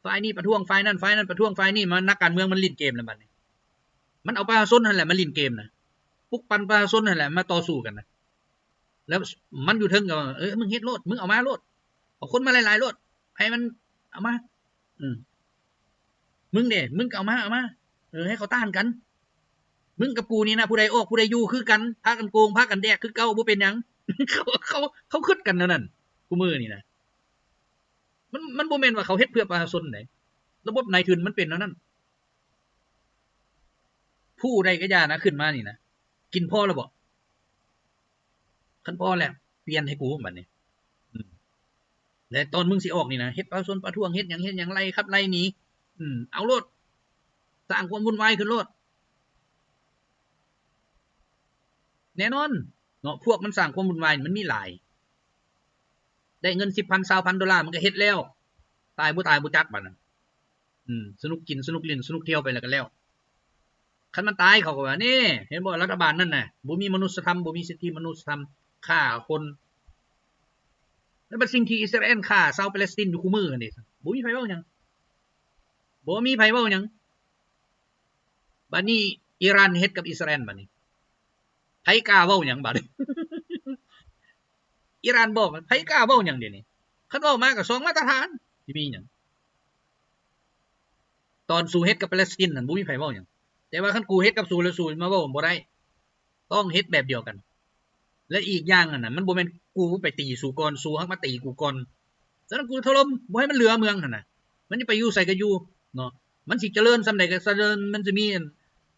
ຝ່າຍນີ້ປະທ້ວງຝ່າຍນັ້ນ, ຝ່າຍນັ້ນປະທ້ວງຝ່າຍນີ້, ມານັກການເມືອງມັນຫຼິ້ນເກມແລ້ວບັດນີ້. ມັນເອົາປະຊາຊົນຫັ້ນແຫຼະມາຫຼິ້ນເກມນະ, ປຸກປັ່ນປະຊາຊົນຫັ້ນແຫຼະມາຕໍ່ສູ້ກັນນະ. ແລ້ວມັນຢູ່ເທິງກໍວ່າ ເອີ ມຶງເຮັດໂລດ, ມຶງເອົາມາໂລດ, ເອົາຄົນມາຫຼາຍໆໂລດ, ໃຫ້ມັນເອົາມາ. ອືມ ມຶງເດ ມຶງກໍເອົາມາ, ເອົາມາ, ເອີ ໃຫ້ເຂົາຕ້ານກັນ. ມຶງກັບກູນີ້ນະ ຜູ້ໃດອອກຜູ້ໃດຢູ່ຄືກັນ, ພາກັນໂກງ ພາກັນແດກຄືເກົ່າ, ບໍ່ເປັນຫຍັງ. ເຂົາ ເຂົາ ເຂົາຄິດກັນແນວນັ້ນ ຄູ່ມື້ນີ້ນະ. ມັນ ມັນບໍ່ແມ່ນວ່າເຂົາເຮັດເພື່ອປະຊາຊົນໃດ໋. ລະບົບນາຍທຶນມັນເປັນແນວນັ້ນ. ຜູ້ໃດກໍຢ່ານະ ຂຶ້ນມານີ້ນະ ກິນພໍແລ້ວບໍ່? ຄັນພໍແລ້ວ ປ່ຽນໃຫ້ກູບັດນີ້. ອືມ ແລະຕອນມຶງຊິອອກນີ້ນະ ເຮັດປະຊາຊົນປະທ້ວງ, ເຮັດຫຍັງ ເຮັດຫຍັງ, ໄລ່ຂັບໄລ່ໜີ. ອືມ ເອົາໂລດ, ສ້າງຄວາມວຸ່ນວາຍຂຶ້ນໂລດ. ແນ່ນອນເນາະ, ພວກມັນສ້າງຄວາມວຸ່ນວາຍນີ້ມັນມີຫຼາຍ, ໄດ້ເງິນສິບພັນ ຊາວພັນໂດລາ ມັນກໍເຮັດແລ້ວ, ຕາຍບໍ່ຕາຍບໍ່ຈັກບັດນັ້ນ. ອືມ ສະໜຸກກິນ ສະໜຸກຫຼິ້ນ ສະໜຸກທ່ຽວໄປແລ້ວກໍແລ້ວ. ຄັນມັນຕາຍ ເຂົາກໍວ່າ ນີ້ ເຫັນບໍ່ ລັດຖະບານນັ້ນນະ ບໍ່ມີມະນຸດສະທຳ, ບໍ່ມີສິດທິມະນຸດສະທຳ, ຂ້າຄົນ. ແລ້ວບັດສິ່ງທີ່ອິດສະຣາແອນຂ້າຊາວປາແລັສຕິນຢູ່ຄູ່ມື້ຫັ້ນເດ ບໍ່ມີໃຜເວົ້າຫຍັງ, ບໍ່ມີໃຜເວົ້າຫຍັງ. ບັດນີ້ອີຣານເຮັດກັບອິດສະຣາແອນ ບັດນີ້ໃຜກ້າເວົ້າຫຍັງບັດນີ້? ອີຣານບອກ ໃຜກ້າເວົ້າຫຍັງດຽວນີ້? ຄັນເວົ້າມາກໍສອງມາດຕະຖານ, ຊິມີຫຍັງ? ຕອນສູເຮັດກັບປາແລັສຕິນນັ້ນ ບໍ່ມີໃຜເວົ້າຫຍັງ, ແຕ່ວ່າຄັນກູເຮັດກັບສູແລ້ວ ສູມາເວົ້າບໍ່ໄດ້, ຕ້ອງເຮັດແບບດຽວກັນ. ແລະອີກຢ່າງຫັ້ນນະ ມັນບໍ່ແມ່ນກູໄປຕີສູກ່ອນ, ສູຫາກມາຕີກູກ່ອນ. ສະນັ້ນ ກູຖະຫຼົ່ມ ບໍ່ໃຫ້ມັນເຫຼືອເມືອງຫັ້ນນະ, ມັນຈະໄປຢູ່ໃສກໍຢູ່ເນາະ, ມັນຊິຈະເລີນສ່ຳໃດກໍສະເລີນ, ມັນຈະມີ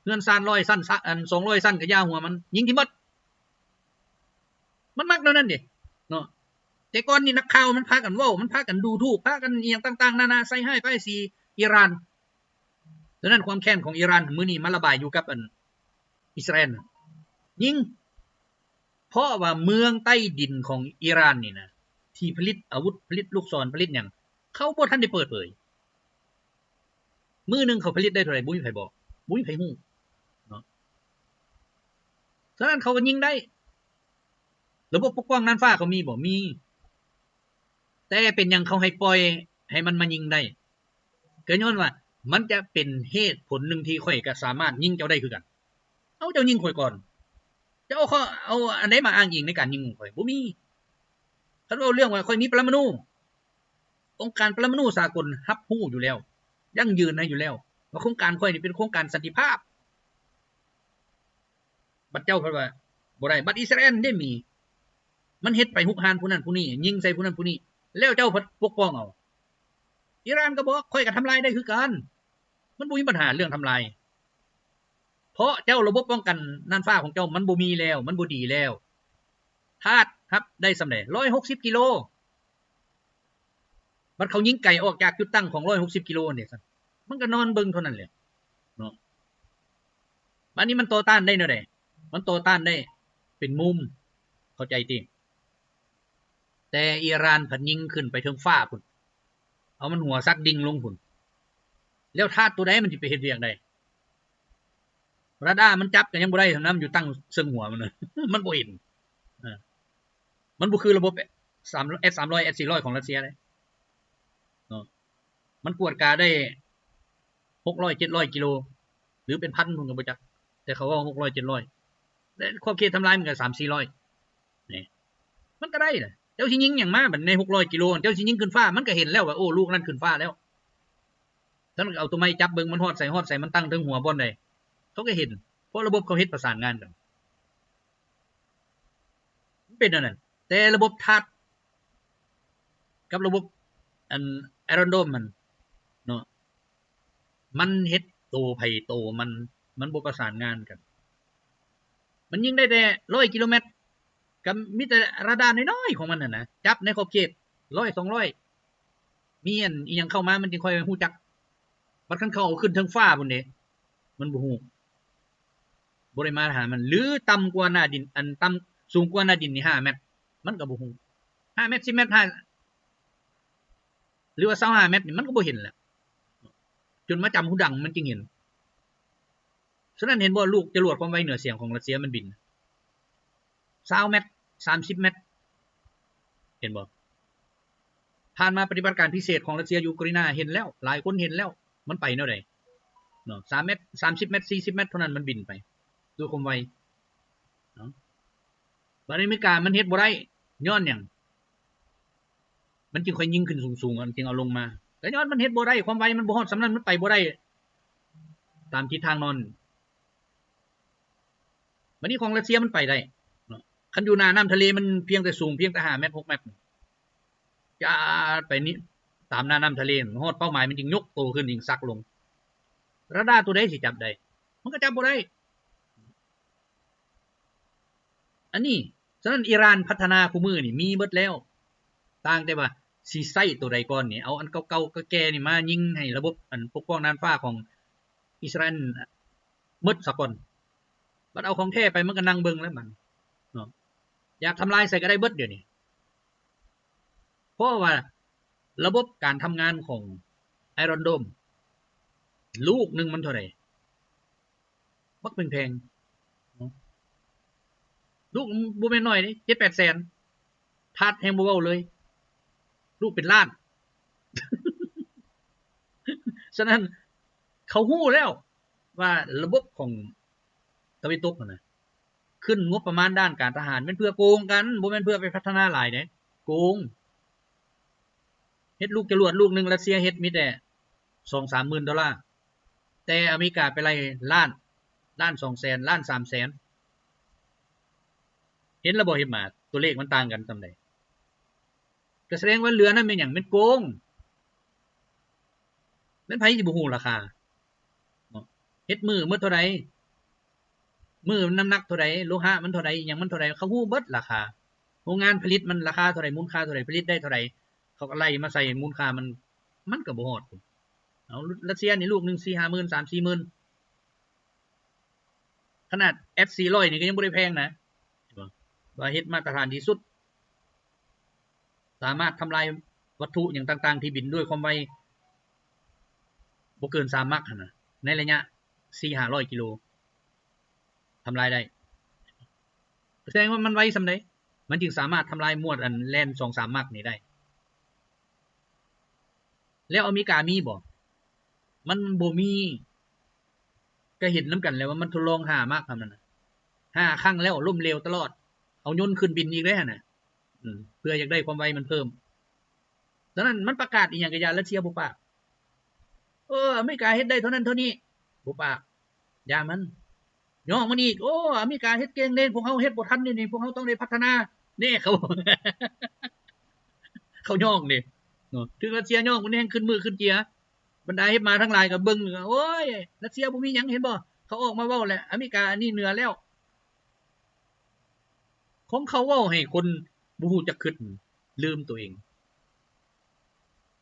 ເຮືອນຊານຮ້ອຍຊັ້ນ ສະ ອັນ ສອງຮ້ອຍຊັ້ນ ກໍຢ່າຫົວມັນ, ຍິງຖິ້ມໝົດ. ມັນມັກແນວນັ້ນເດເນາະ. ແຕ່ກ່ອນນີ້ນັກຂ່າວມັນພາກັນເວົ້າ, ມັນພາກັນດູຖູກ, ພາກັນອີ່ຫຍັງຕ່າງໆນານາ ໃສ່ຮ້າຍປ້າຍສີອີຣານ. ສະນັ້ນຄວາມແຄ້ນຂອງອີຣານມື້ນີ້ມາລະບາຍຢູ່ກັບອັນອິດສະຣາແອນນະ, ຍິງ ເພາະວ່າເມືອງໃຕ້ດິນຂອງອີຣານນີ້ນະ ທີ່ຜະລິດອາວຸດ, ຜະລິດລູກສອນ, ຜະລິດຫຍັງ, ເຂົາບໍ່ທັນໄດ້ເປີດເຜີຍ. ມື້ໜຶ່ງເຂົາຜະລິດໄດ້ເທົ່າໃດ ບໍ່ມີໃຜບອກ ບໍ່ມີໃຜຮູ້ເນາະ. ສະນັ້ນເຂົາກໍຍິງໄດ້. ລະບົບປົກປ້ອງນ່ານຟ້າເຂົາມີບໍ່? ມີ. ແຕ່ເປັນຫຍັງເຂົາໃຫ້ປ່ອຍໃຫ້ມັນມາຍິງໄດ້? ກໍຍ້ອນວ່າມັນຈະເປັນເຫດຜົນໜຶ່ງທີ່ຂ້ອຍກໍສາມາດຍິງເຈົ້າໄດ້ຄືກັນ. ເອົາ ເຈົ້າຍິງຂ້ອຍກ່ອນ. ເຈົ້າເອົາຂໍ້ ເອົາອັນໃດມາອ້າງອີງໃນການຍິງຂອງຂ້ອຍ? ບໍ່ມີ. ຄັນເວົ້າເລື່ອງວ່າຂ້ອຍມີປະລະມະນູ, ອົງການປະລະມະນູສາກົນຮັບຮູ້ຢູ່ແລ້ວ, ຢັ້ງຢືນໃຫ້ຢູ່ແລ້ວ ວ່າໂຄງການຂ້ອຍນີ້ເປັນໂຄງການສັນຕິພາບ. ບັດເຈົ້າພັດວ່າບໍ່ໄດ້. ບັດອິດສະຣາແອນເດ້ມີ, ມັນເຮັດໄປຮຸກຮານຜູ້ນັ້ນຜູ້ນີ້, ຍິງໃສ່ຜູ້ນັ້ນຜູ້ນີ້, ແລ້ວເຈົ້າພັດປົກປ້ອງເອົາ. ອີຣານກໍບອກ, ຂ້ອຍກໍທຳລາຍໄດ້ຄືກັນ. ມັນບໍ່ມີບັນຫາເລື່ອງທຳລາຍ. ເພາະເຈົ້າ ລະບົບປ້ອງກັນນ່ານຟ້າຂອງເຈົ້າມັນບໍ່ມີແລ້ວ, ມັນບໍ່ດີແລ້ວ. ທາດຮັບໄດ້ສ່ຳໃດ? ຮ້ອຍຫົກສິບກິໂລ. ບັດເຂົາຍິງໄກອອກຈາກຈຸດຕັ້ງຂອງຮ້ອຍຫົກສິບກິໂລນີ້ຊັ້ນ ມັນກໍນອນເບິ່ງເທົ່ານັ້ນແຫຼະເນາະ. ບາດນີ້ມັນຕໍ່ຕ້ານໄດ້ແນວໃດ? ມັນຕໍ່ຕ້ານໄດ້ເປັນມຸມ, ເຂົ້າໃຈຕິ? ແຕ່ອີຣານພັດຍິງຂຶ້ນໄປເທິງຟ້າພຸ້ນ, ເອົາມັນຫົວສັກດິ່ງລົງພຸ້ນ, ແລ້ວທາດໂຕໃດມັນຊິໄປເຮັດວຽກໄດ້? ຣາດາມັນຈັບກໍຍັງບໍ່ໄດ້ສ່ຳນຳ ຢູ່ຕັ້ງເຊິ່ງຫົວມັນນະ ມັນບໍ່ເຫັນ. ເອີ ມັນບໍ່ຄືລະບົບສາມ ເອັສສາມຮ້ອຍ ເອັສສີ່ຮ້ອຍຂອງຣັດເຊຍເດ້ເນາະ. ມັນກວດກາໄດ້ຫົກຮ້ອຍ ເຈັດຮ້ອຍກິໂລ ຫຼືເປັນພັນພຸ້ນກໍບໍ່ຈັກ, ແຕ່ເຂົາເວົ້າຫົກຮ້ອຍ ເຈັດຮ້ອຍ ແລະຂອບເຂດທຳລາຍມັນກໍສາມສີ່ຮ້ອຍ. ນີ້ ມັນກໍໄດ້ນະ. ເຈົ້າຊິຍິງຫຍັງມາ ບັດໃນຫົກຮ້ອຍກິໂລ ເຈົ້າຊິຍິງຂຶ້ນຟ້າ ມັນກໍເຫັນແລ້ວວ່າ ໂອ້ ລູກນັ້ນຂຶ້ນຟ້າແລ້ວ. ທ່ານກໍເອົາຕົວໄມ້ຈັບເບິ່ງ ມັນຮອດໃສ ຮອດໃສ ມັນຕັ້ງເທິງຫົວບ່ອນໃດ ເຂົາກໍເຫັນ ເພາະລະບົບເຂົາເຮັດປະສານງານກັນ. ມັນເປັນແນວນັ້ນ. ແຕ່ລະບົບທາດກັບລະບົບ ອັນ Iron Dome ຫັ້ນເນາະ ມັນເຮັດໂຕໃຜໂຕມັນ, ມັນບໍ່ປະສານງານກັນ. ມັນຍິງໄດ້ແຕ່ຮ້ອຍກິໂລແມັດ ກໍມີແຕ່ຣາດານ້ອຍໆຂອງມັນຫັ້ນນະ ຈັບໃນຂອບເຂດຮ້ອຍສອງຮ້ອຍ ມີອັນອີ່ຫຍັງເຂົ້າມາ ມັນຈຶ່ງຄ່ອຍຮູ້ຈັກ. ບັດຄັນເຂົາເອົາຂຶ້ນເທິງຟ້າພຸ້ນເດ ມັນບໍ່ຮູ້, ບໍ່ໄດ້ມາຫາມັນ. ຫຼື ຕ່ຳກວ່າໜ້າດິນ, ອັນ ຕ່ຳ ສູງກວ່າໜ້າດິນນີ້ຫ້າແມັດ ມັນກໍບໍ່ຮູ້. ຫ້າແມັດ ສິບແມັດ ຫ້າ ຫຼືວ່າຊາວຫ້າແມັດນີ້ ມັນກໍບໍ່ເຫັນແຫຼະ, ຈົນມາຈຳຫູດັງມັນຈຶ່ງເຫັນ. ສະນັ້ນເຫັນບໍ່ ລູກຈະຫຼວດຄວາມໄວເໜືອສຽງຂອງຣັດເຊຍມັນບິນຊາວແມັດ ສາມສິບແມັດ ເຫັນບໍ່? ຜ່ານມາປະຕິບັດການພິເສດຂອງຣັດເຊຍຢູ່ອູກຣາຍນາເຫັນແລ້ວ, ຫຼາຍຄົນເຫັນແລ້ວ ມັນໄປແນວໃດເນາະ. ສາມແມັດ ສາມສິບແມັດ ສີ່ສິບແມັດເທົ່ານັ້ນ ມັນບິນໄປດ້ວຍຄວາມໄວເນາະ. ບັດອາເມລິກາມັນເຮັດບໍ່ໄດ້ ຍ້ອນຫຍັງ? ມັນຈຶ່ງຄ່ອຍຍິງຂຶ້ນສູງໆ ມັນຈຶ່ງເອົາລົງມາ ກໍຍ້ອນມັນເຮັດບໍ່ໄດ້, ຄວາມໄວມັນບໍ່ຮອດສ່ຳນັ້ນ, ມັນໄປບໍ່ໄດ້ຕາມທິດທາງນອນ. ບັດນີ້ຂອງຣັດເຊຍມັນໄປໄດ້ເນາະ, ຄັນຢູ່ໜ້ານ້ຳທະເລມັນພຽງແຕ່ສູງພຽງແຕ່ຫ້າແມັດ ຫົກແມັດ ຈາດໄປນີ້ຕາມໜ້ານ້ຳທະເລ, ຮອດເປົ້າໝາຍມັນຈຶ່ງຍົກໂຕຂຶ້ນ ຈຶ່ງສັກລົງ. ຣາດາຕົວໃດຊິຈັບໄດ້? ມັນກໍຈັບບໍ່ໄດ້. ອັນນີ້ ສະນັ້ນອີຣານພັດທະນາຄູ່ມື້ນີ້ມີເບິດແລ້ວ, ຕ່າງແຕ່ວ່າຊິໃຊ້ໂຕໃດກ່ອນນີ້, ເອົາອັນເກົ່າໆແກ່ໆນີ້ມາຍິງໃຫ້ລະບົບອັນປົກປ້ອງນ່ານຟ້າຂອງອິດສະຣາແອນໝົດສາກ່ອນ, ບັດເອົາຂອງແທ້ໄປມັນກໍນັ່ງເບິ່ງແລ້ວບັດນີ້ເນາະ. ຢາກທຳລາຍໃສກໍໄດ້ເບິດດຽວນີ້. ເພາະວ່າລະບົບການທຳງານຂອງ Iron Dome ລູກໜຶ່ງມັນເທົ່າໃດ? ບັກແພງໆ ລູກບໍ່ແມ່ນໜ້ອຍເດ້ ເຈັດແປດແສນ, ທາດແຮງບໍ່ເວົ້າເລີຍ ລູກເປັນລ້ານ. ສະນັ້ນເຂົາຮູ້ແລ້ວວ່າລະບົບຂອງຕາເວັນຕົກຫັ້ນນະ ຂຶ້ນງົບປະມານດ້ານການທະຫານແມ່ນເພື່ອໂກງກັນ, ບໍ່ແມ່ນເພື່ອໄປພັດທະນາຫຼາຍເດ້, ໂກງ. ເຮັດລູກຈະຫຼວດລູກໜຶ່ງ ຣັດເຊຍເຮັດມີແຕ່ສອງສາມໝື່ນໂດລາ, ແຕ່ອາເມລິກາໄປໄລ່ລ້ານ, ລ້ານສອງແສນ, ລ້ານສາມແສນ. ເຫັນແລ້ວບໍ່ ເຫັນມາ ຕົວເລກມັນຕ່າງກັນສ່ຳໃດ? ກໍສະແດງວ່າເຫຼືອນັ້ນແມ່ນຫຍັງ? ແມ່ນໂກງ. ແມ່ນໃຜຊິບໍ່ຮູ້ລາຄາເນາະ? ເຮັດມືໝົດເທົ່າໃດ? ມືມັນນ້ຳໜັກເທົ່າໃດ? ໂລຫະມັນເທົ່າໃດ? ຫຍັງມັນເທົ່າໃດ? ເຂົາຮູ້ເບິດລາຄາ. ໂຮງງານຜະລິດມັນລາຄາເທົ່າໃດ? ມູນຄ່າເທົ່າໃດ? ຜະລິດໄດ້ເທົ່າໃດ? ເຂົາກໍໄລ່ມາໃສ່ມູນຄ່າມັນ, ມັນກໍບໍ່ຮອດພຸ້ນ. ເອົາ ຣັດເຊຍນີ້ລູກໜຶ່ງສີ່ຫ້າໝື່ນ, ສາມສີ່ໝື່ນ. ຂະໜາດ F ສີ່ຮ້ອຍນີ້ກໍຍັງບໍ່ໄດ້ແພງນະ, ວ່າເຮັດມາດຕະຖານທີ່ສຸດ, ສາມາດທຳລາຍວັດຖຸຫຍັງຕ່າງໆທີ່ບິນດ້ວຍຄວາມໄວ ບໍ່ເກີນສາມມັກຫັ້ນນະ ໃນໄລຍະສີ່ຫ້າຮ້ອຍກິໂລ ທຳລາຍໄດ້. ສະແດງວ່າມັນໄວສ່ຳໃດ ມັນຈຶ່ງສາມາດທຳລາຍມວດອັນແລ່ນສອງສາມມັກນີ້ໄດ້. ແລ້ວອາເມລິກາມີບໍ່? ມັນບໍ່ມີ. ກໍເຫັນນຳກັນແລ້ວວ່າມັນທົດລອງຫ້າມັກຫັ້ນນະ ຫ້າຄັ້ງແລ້ວ ລົ້ມເຫຼວຕະຫຼອດ. ເອົາຍົນຂຶ້ນບິນອີກເດ້ຫັ້ນນະ ເພື່ອຢາກໄດ້ຄວາມໄວມັນເພີ່ມ. ສະນັ້ນມັນປະກາດອີ່ຫຍັງກໍຢ່າ ຣັດເຊຍບໍ່ປາກ. ເອີ ອາເມລິກາເຮັດໄດ້ເທົ່ານັ້ນເທົ່ານີ້ ບໍ່ປາກ ຢ່າມັນ ຍ້ອງມັນອີກ. ໂອ້ ອາເມລິກາເຮັດເກັ່ງເດ້ ພວກເຮົາເຮັດບໍ່ທັນນີ້ ພວກເຮົາຕ້ອງໄດ້ພັດທະນາເດ້. ເຂົາ ເຂົາຍ້ອງເດ້ເນາະ ຖືກຣັດເຊຍຍ້ອງ ມັນແຮ່ງຂຶ້ນມືຂຶ້ນເຈຍ. ບັນດາເຮັດມາທັງຫຼາຍກໍເບິ່ງ ໂອ້ຍ ຣັດເຊຍບໍ່ມີຫຍັງ ເຫັນບໍ່ ເຂົາອອກມາເວົ້າແລ້ວ ອາເມລິກາອັນນີ້ເໜືອແລ້ວ. ຂອງເຂົາເວົ້າໃຫ້ຄົນບໍ່ຮູ້ຈັກຄິດ ລືມຕົວເອງ.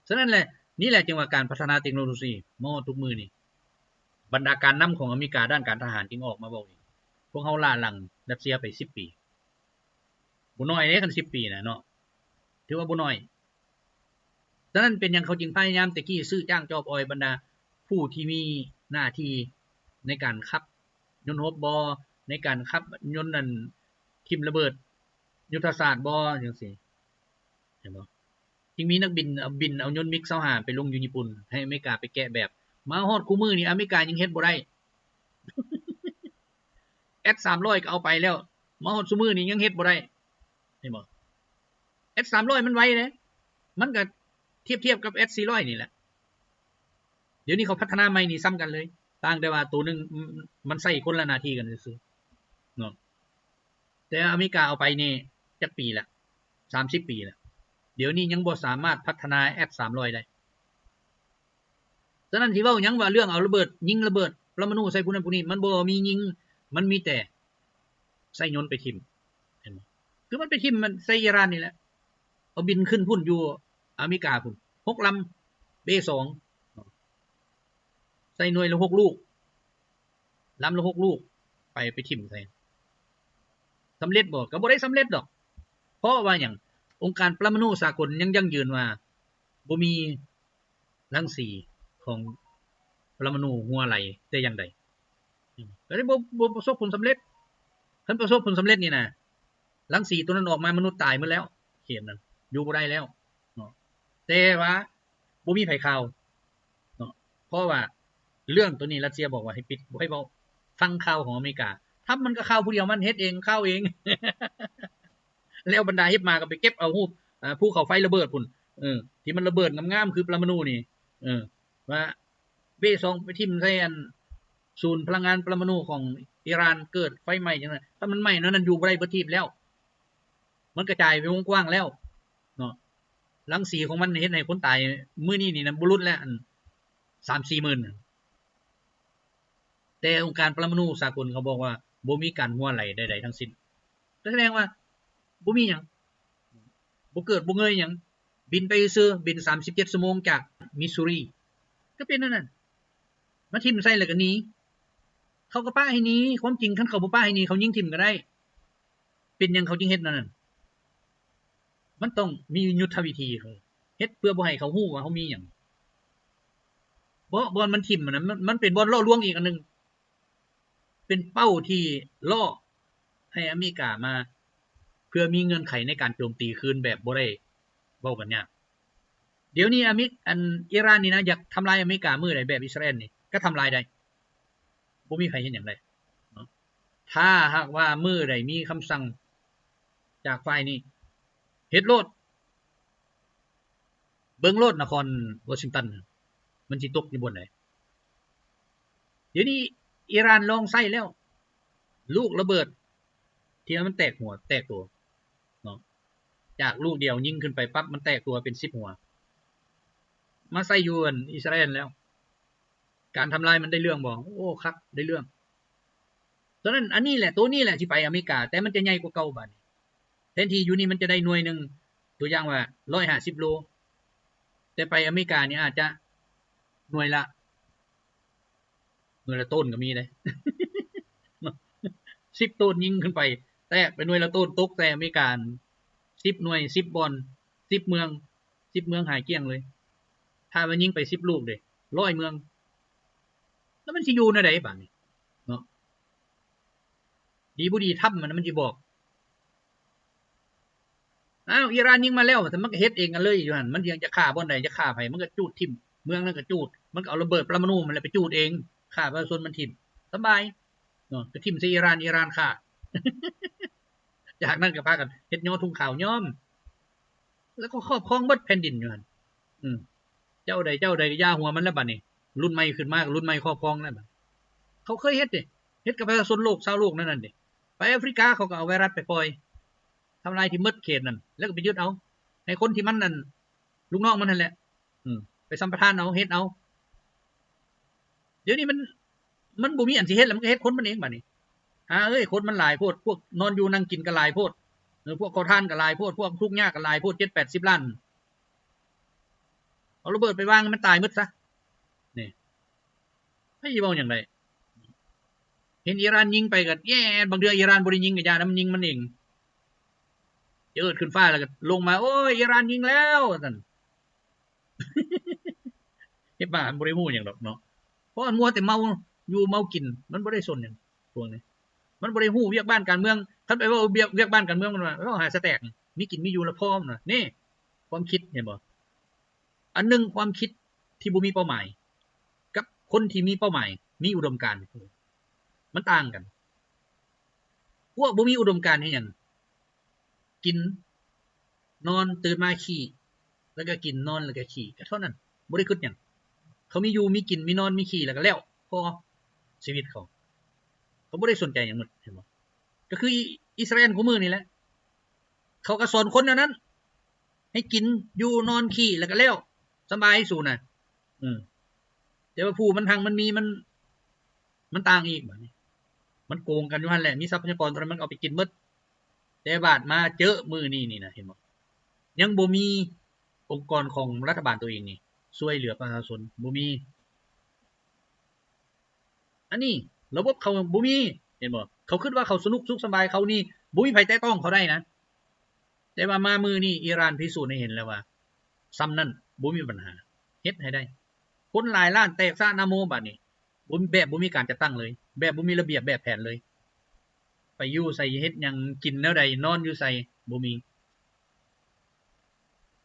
ສະນັ້ນແຫຼະ ນີ້ແຫຼະຈຶ່ງວ່າການພັດທະນາເຕັກໂນໂລຊີມາຮອດທຸກມື້ນີ້ ບັນດາການນຳຂອງອາເມລິກາດ້ານການທະຫານຈຶ່ງອອກມາເວົ້າເອງ. ພວກເຮົາລ້າຫຼັງຣັດເຊຍໄປສິບປີ ບໍ່ໜ້ອຍເດ້ ຄັນສິບປີນະເນາະ ຖືວ່າບໍ່ໜ້ອຍ. ສະນັ້ນເປັນຫຍັງເຂົາຈຶ່ງພະຍາຍາມແຕ່ກີ້ຊື້ຈ້າງຈອບອອຍບັນດາຜູ້ທີ່ມີໜ້າທີ່ໃນການຂັບຍົນຮົບບໍ ໃນການຂັບຍົນນັ້ນຖິ້ມລະເບີດຍຸດທະສາດບໍ ຈັ່ງຊີ້ ເຫັນບໍ່? ຈຶ່ງມີນັກບິນເອົາ ບິນເອົາຍົນມິກຊາວຫ້າໄປລົງຢູ່ຍີ່ປຸ່ນ ໃຫ້ອາເມລິກາໄປແກະແບບ. ມາຮອດຄູ່ມື້ນີ້ອາເມລິກາຍັງເຮັດບໍ່ໄດ້. ແອັດສາມຮ້ອຍກໍເອົາໄປແລ້ວ ມາຮອດຊຸມື້ນີ້ຍັງເຮັດບໍ່ໄດ້ ເຫັນບໍ່? ແອັດສາມຮ້ອຍມັນໄວເດ້ ມັນກໍທຽບ ທຽບກັບແອັດສີ່ຮ້ອຍນີ້ແຫຼະ. ດຽວນີ້ເຂົາພັດທະນາໃໝ່ນີ້ສ່ຳກັນເລີຍ ຕ່າງແຕ່ວ່າໂຕໜຶ່ງ ອ- ມັນໃຊ້ຄົນລະໜ້າທີ່ກັນຊື່ໆເນາະ. ແຕ່ອາເມລິກາເອົາໄປນີ້ຈັກປີລະ ສາມສິບປີລະ ດຽວນີ້ຍັງບໍ່ສາມາດພັດທະນາແອັດສາມຮ້ອຍໄດ້. ສະນັ້ນຊິເວົ້າຫຍັງວ່າເລື່ອງເອົາລະເບີດ ຍິງລະເບີດປະມະນູໃສ່ຜູ້ນັ້ນຜູ້ນີ້ ມັນບໍ່ມີຍິງ ມັນມີແຕ່ໃຊ້ຍົນໄປຖິ້ມ ເຫັນບໍ່? ຄືມັນໄປຖິ້ມມັນໃສ່ອີຣານນີ້ແຫຼະ ເອົາບິນຂຶ້ນພຸ້ນຢູ່ອາເມລິກາພຸ້ນ ຫົກລຳ ເບສອງ ໃສ່ໜ່ວຍລະຫົກລູກ ລຳລະຫົກລູກ ໄປ ໄປຖິ້ມໃສ່. ສຳເລັດບໍ່? ກໍບໍ່ໄດ້ສຳເລັດດອກ. ເພາະວ່າຫຍັງ? ອົງການປະມະນູສາກົນຍັງຢັ້ງຢືນວ່າບໍ່ມີລັງສີຂອງປະມະນູຮົ່ວໄຫຼແຕ່ຢ່າງໃດ ກໍໄດ້ບໍ່ ບໍ່ປະສົບຜົນສຳເລັດ. ຄັນປະສົບຜົນສຳເລັດນີ້ນະ ລັງສີຕົວນັ້ນອອກມາ ມະນຸດຕາຍໝົດແລ້ວ ເຂດນັ້ນຢູ່ບໍ່ໄດ້ແລ້ວເນາະ. ແຕ່ວ່າບໍ່ມີໃຜຂ່າວເນາະ ເພາະວ່າເລື່ອງຕົວນີ້ຣັດເຊຍບອກວ່າໃຫ້ປິດ ບໍ່ໃຫ້ເວົ້າ ຟັງຂ່າວຂອງອາເມລິກາ. ທຳມັນກໍຂ່າວຜູ້ດຽວ ມັນເຮັດເອງ ຂ່າວເອງ ແລ້ວບັນດາເຮັດມາກໍໄປເກັບເອົາຮູບ ອາ ພູເຂົາໄຟລະເບີດພຸ້ນ ເອີ ທີ່ມັນລະເບີດງາມໆ ຄືປະມະນູນີ້ ເອີ ວ່າເບສອງໄປຖິ້ມໃສ່ອັນ ສູນພະລັງງານປະມະນູຂອງອີຣານເກີດໄຟໄໝ້ຈັ່ງນັ້ນ ຖ້າມັນໄໝ້ແນວນັ້ນຢູ່ບໍ່ໄດ້ເບິດທີບແລ້ວ ມັນກະຈາຍໄປວົງກວ້າງແລ້ວເນາະ. ລັງສີຂອງມັນເຮັດໃຫ້ຄົນຕາຍມື້ນີ້ນີ້ນະ ບໍ່ຫຼຸດແລ້ວ ອັນ ສາມສີ່ໝື່ນ ແຕ່ອົງການປະມະນູສາກົນເຂົາບອກວ່າບໍ່ມີການຮົ່ວໄຫຼໃດໆທັງສິ້ນ ກໍສະແດງວ່າບໍ່ມີຫຍັງ ບໍ່ເກີດບໍ່ເງີຍຫຍັງ. ບິນໄປຊື່ໆ ບິນສາມສິບເຈັດຊົ່ວໂມງຈາກມິດຊູຣີ ກໍເປັນແນວນັ້ນ ມາຖິ້ມໃສ່ແລ້ວກໍໜີ ເຂົາກໍປະໃຫ້ໜີ. ຄວາມຈິງຄັນເຂົາບໍ່ປະໃຫ້ໜີ ເຂົາຍິງຖິ້ມກໍໄດ້. ເປັນຫຍັງເຂົາຈຶ່ງເຮັດແນວນັ້ນ? ມັນຕ້ອງມີຍຸດທະວິທີ ເຮັດເພື່ອບໍ່ໃຫ້ເຂົາຮູ້ວ່າເຮົາມີຫຍັງ. ເພາະບ່ອນມັນຖິ້ມຫັ້ນນະ ມັນ ມັນເປັນບ່ອນຫຼໍ່ລວງອີກອັນໜຶ່ງ ເປັນເປົ້າທີ່ຫຼໍ່ໃຫ້ອາເມລິກາມາ ເພື່ອມີເງື່ອນໄຂໃນການໂຈມຕີຄືນແບບບໍ່ໄດ້ເວົ້າກັນຍາກ. ດຽວນີ້ອາເມ ອັນ ອີຣານນີ້ນະ ຢາກທຳລາຍອາເມລິກາມື້ໃດ ແບບອິດສະຣາແອນນີ້ ກໍທຳລາຍໄດ້ ບໍ່ມີໃຜເຮັດຫຍັງໄດ້ເນາະ. ຖ້າຫາກວ່າມື້ໃດມີຄຳສັ່ງຈາກຝ່າຍນີ້ ເຮັດໂລດ. ເບິ່ງໂລດນະຄອນວໍຊິງຕັນ ມັນຊິຕົກຢູ່ບ່ອນໃດ. ດຽວນີ້ອີຣານລອງໃຊ້ແລ້ວ ລູກລະເບີດທີ່ມັນແຕກຫົວແຕກໂຕເນາະ ຈາກລູກດຽວຍິງຂຶ້ນໄປປັບ ມັນແຕກຕົວເປັນສິບຫົວ ມາໃສ່ຢູ່ອັນອິດສະຣາແອນແລ້ວ. ການທຳລາຍມັນໄດ້ເລື່ອງບໍ່? ໂອ້ ຄັກ ໄດ້ເລື່ອງ. ສະນັ້ນ ອັນນີ້ແຫຼະ ໂຕນີ້ແຫຼະທີ່ໄປອາເມລິກາ ແຕ່ມັນຈະໃຫຍ່ກວ່າເກົ່າບາດນີ້. ແທນທີ່ຢູ່ນີ້ມັນຈະໄດ້ໜ່ວຍໜຶ່ງ ຕົວຢ່າງວ່າຮ້ອຍຫ້າສິບໂລ ແຕ່ໄປອາເມລິການີ້ອາດຈະໜ່ວຍລະ ໜ່ວຍລະໂຕນກໍມີເດ້ ສິບໂຕນຍິງຂຶ້ນໄປ ແຕກໄປໜ່ວຍລະໂຕນ ຕົກໃສ່ອາເມລິກາ ສິບໜ່ວຍ ສິບບ່ອນ ສິບເມືອງ ສິບເມືອງຫາຍກ້ຽງເລີຍ. ຖ້າວ່າຍິງໄປສິບລູກເດ້ ຮ້ອຍເມືອງ ແລ້ວມັນຊິຢູ່ແນວໃດບາດນີ້ເນາະ? ດີບໍ່ດີທຳມັນ ມັນຊິບອກ ອ້າວ ອີຣານຍິງມາແລ້ວ ແຕ່ມັນກໍເຮັດເອງກັນເລີຍຢູ່ຫັ້ນ ມັນຢາກຈະຂ້າບ່ອນໃດ ຈະຂ້າໃຜ ມັນກໍຈູດຖິ້ມ ເມືອງນັ້ນກໍຈູດ ມັນກໍເອົາລະເບີດປະລະມະນູຫັ້ນແຫຼະໄປຈູດເອງ ຂ້າປະຊາຊົນມັນຖິ້ມ ສະບາຍເນາະ ໄປຖິ້ມໃສ່ອີຣານ ອີຣານຂ້າ ຈາກນັ້ນກໍພາກັນເຮັດຍໍທຸ່ງຂາວຍອມ ແລ້ວກໍຄອບຄອງເບິດແຜ່ນດິນຢູ່ຫັ້ນ ອືມ ເຈົ້າໃດເຈົ້າໃດກໍຢ່າຫົວມັນແລ້ວບາດນີ້ ລຸ້ນໃໝ່ຂຶ້ນມາກໍລຸ້ນໃໝ່ຄອບຄອງແລ້ວບາດ ເຂົາເຄີຍເຮັດເດ້ ເຮັດກັບປະຊາຊົນໂລກຊາວໂລກນັ້ນນັ້ນເດ້ ໄປອາຟຣິກາເຂົາກໍເອົາໄວຣັສໄປປ່ອຍ ທຳລາຍທີ່ໝົດເຂດນັ້ນ ແລ້ວກໍໄປຍຶດເອົາ ໃຫ້ຄົນທີ່ມັນນັ້ນ ລູກນ້ອງມັນຫັ້ນແຫຼະ ອືມ ໄປສຳປະທານເອົາ ເຮັດເອົາ ດຽວນີ້ມັນ ມັນບໍ່ມີອັນຊິເຮັດແລ້ວ ມັນກໍເຮັດຄົນມັນເອງບາດນີ້ ຫາເອີຍ ຄົນມັນຫຼາຍໂພດ ພວກນອນຢູ່ນັ່ງກິນກໍຫຼາຍໂພດ ເອີ ພວກຂໍທານກໍຫຼາຍໂພດ ພວກທຸກຍາກກໍຫຼາຍໂພດ ເຈັດແປດສິບລ້ານ ເອົາລະເບີດໄປວາງໃຫ້ມັນຕາຍໝົດຊະ ນີ້ ໃຜຊິເວົ້າຫຍັງໄດ້ ເຫັນອີຣານຍິງໄປກໍແຍ່ ບາງເທື່ອອີຣານບໍ່ໄດ້ຍິງກໍຢ່ານຳ ມັນຍິງມັນເອງ ຈະເອີ້ນຂຶ້ນຟ້າແລ້ວກໍລົງມາ ໂອ້ຍ ອີຣານຍິງແລ້ວ ວ່າຊັ້ນ ເຮັດບ້າ ມັນບໍ່ໄດ້ຮູ້ຫຍັງດອກເນາະ ເພາະມັນມົວແຕ່ເມົາຢູ່ເມົາກິນ ມັນບໍ່ໄດ້ສົນຫຍັງພວກນີ້ ມັນບໍ່ໄດ້ຮູ້ວຽກບ້ານການເມືອງ ຄັນໄປເວົ້າວຽກ ວຽກບ້ານການເມືອງ ມັນວ່າເວົ້າຫາສະແຕກ ມີກິນມີຢູ່ລະພໍ ມັນວ່າ ນີ້ ຄວາມຄິດ ເຫັນບໍ່? ອັນໜຶ່ງ ຄວາມຄິດທີ່ບໍ່ມີເປົ້າໝາຍ ກັບຄົນທີ່ມີເປົ້າໝາຍ ມີອຸດົມການ ມັນຕ່າງກັນ ພວກບໍ່ມີອຸດົມການເຮັດຫຍັງ? ກິນ ນອນ ຕື່ນມາຂີ້ ແລ້ວກໍກິນ ນອນ ແລ້ວກໍຂີ້ ກໍເທົ່ານັ້ນ ບໍ່ໄດ້ຄິດຫຍັງ ເຂົາມີຢູ່ ມີກິນ ມີນອນ ມີຂີ້ ແລ້ວກໍແລ້ວ ພໍ ຊີວິດເຂົາ ເຂົາບໍ່ໄດ້ສົນໃຈຫຍັງໝົດ ເຫັນບໍ່? ກໍຄືອິສຣາແອນຄູ່ມື້ນີ້ແຫຼະ ເຂົາກໍສອນຄົນແນວນັ້ນ ໃຫ້ກິນ ຢູ່ ນອນ ຂີ້ ແລ້ວກໍແລ້ວ ສະບາຍ ສູນນະ ອືມ ແຕ່ວ່າຜູ້ມັນຮັ່ງມັນມີ ມັນ ມັນຕ່າງອີກ ບາດນີ້ ມັນໂກງກັນຢູ່ຫັ້ນແຫຼະ ມີຊັບພະຍາກອນຕົວໃດມັນກໍເອົາໄປກິນໝົດ ແຕ່ບາດມາເຈີມື້ນີ້ນີ້ນະ ເຫັນບໍ່? ຍັງບໍ່ມີອົງກອນຂອງລັດຖະບານຕົວເອງນີ້ ຊ່ວຍເຫຼືອປະຊາຊົນ ບໍ່ມີ ອັນນີ້ລະບົບເຂົາບໍ່ມີ ເຫັນບໍ່? ເຂົາຄິດວ່າເຂົາສະໜຸກສຸກສະບາຍ ເຂົານີ້ບໍ່ມີໃຜແຕະຕ້ອງເຂົາໄດ້ນະ ແຕ່ວ່າມາມື້ນີ້ ອີຣານພິສູດໃຫ້ເຫັນແລ້ວວ່າ ຊ່ຳນັ້ນບໍ່ມີບັນຫາ ເຮັດໃຫ້ໄດ້ ຄົນຫຼາຍລ້ານແຕກສະໜາໂມ ບາດນີ້ ບໍ່ ແບບບໍ່ມີການຈັດຕັ້ງເລີຍ ແບບບໍ່ມີລະບຽບແບບແຜນເລີຍ ໄປຢູ່ໃສ ເຮັດຫຍັງ ກິນແນວໃດ ນອນຢູ່ໃສ ບໍ່ມີ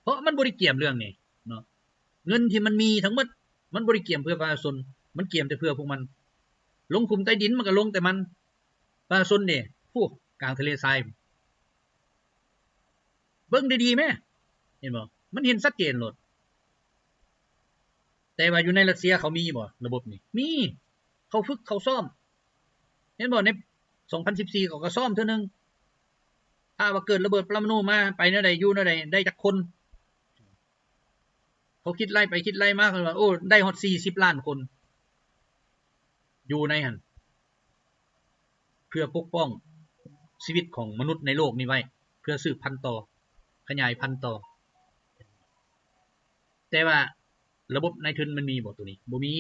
ເພາະມັນບໍ່ໄດ້ກຽມເລື່ອງນີ້ເນາະ ເງິນທີ່ມັນມີທັງໝົດ ມັນບໍ່ໄດ້ກຽມເພື່ອປະຊາຊົນ ມັນກຽມແຕ່ເພື່ອພວກມັນ ລົງຂຸມໃຕ້ດິນ ມັນກໍລົງແຕ່ມັນ ປະຊາຊົນເດ ໂອ້ ກາງທະເລຊາຍ ເບິ່ງດີໆແມ ເຫັນບໍ່? ມັນເຫັນຊັດເຈນໂລດ ແຕ່ວ່າຢູ່ໃນຣັດເຊຍເຂົາມີບໍ່ລະບົບນີ້? ມີ ເຂົາຝຶກເຂົາຊ້ອມ ເຫັນບໍ່? ໃນສອງພັນສິບສີ່ເຂົາກໍຊ້ອມເທື່ອໜຶ່ງ ຖ້າວ່າເກີດລະເບີດປະລະມະນູມາ ໄປແນວໃດ ຢູ່ແນວໃດ ໄດ້ຈັກຄົນ? ເຂົາຄິດໄລ່ໄປຄິດໄລ່ມາ ເຂົາວ່າ ໂອ້ ໄດ້ຮອດສີ່ສິບລ້ານຄົນ ຢູ່ໃນຫັ້ນ ເພື່ອປົກປ້ອງຊີວິດຂອງມະນຸດໃນໂລກນີ້ໄວ້ ເພື່ອສືບພັນຕໍ່ ຂະຫຍາຍພັນຕໍ່ ແຕ່ວ່າລະບົບນາຍທຶນມັນມີບໍ່ໂຕນີ້? ບໍ່ມີ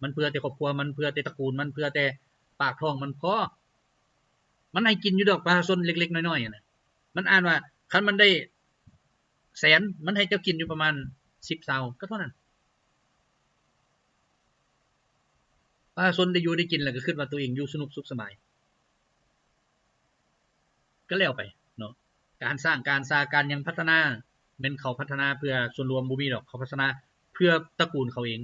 ມັນເພື່ອແຕ່ຄອບຄົວມັນ ເພື່ອແຕ່ຕະກູນມັນ ເພື່ອແຕ່ປາກທ້ອງມັນພໍ ມັນໃຫ້ກິນຢູ່ດອກປະຊາຊົນເລັກໆນ້ອຍໆຫັ້ນນະ ມັນອ່ານວ່າ ຄັນມັນໄດ້ແສນ ມັນໃຫ້ເຈົ້າກິນຢູ່ປະມານສິບ ຊາວ ກໍເທົ່ານັ້ນ ປະຊາຊົນໄດ້ຢູ່ໄດ້ກິນ ແລ້ວກໍຄິດວ່າຕົວເອງຢູ່ສະໜຸກສຸກສະບາຍ ກໍແລ້ວໄປເນາະ ການສ້າງການຊາການຫຍັງພັດທະນາ ແມ່ນເຂົາພັດທະນາເພື່ອສ່ວນລວມ ບໍ່ມີດອກ ເຂົາພັດທະນາເພື່ອຕະກູນເຂົາເອງ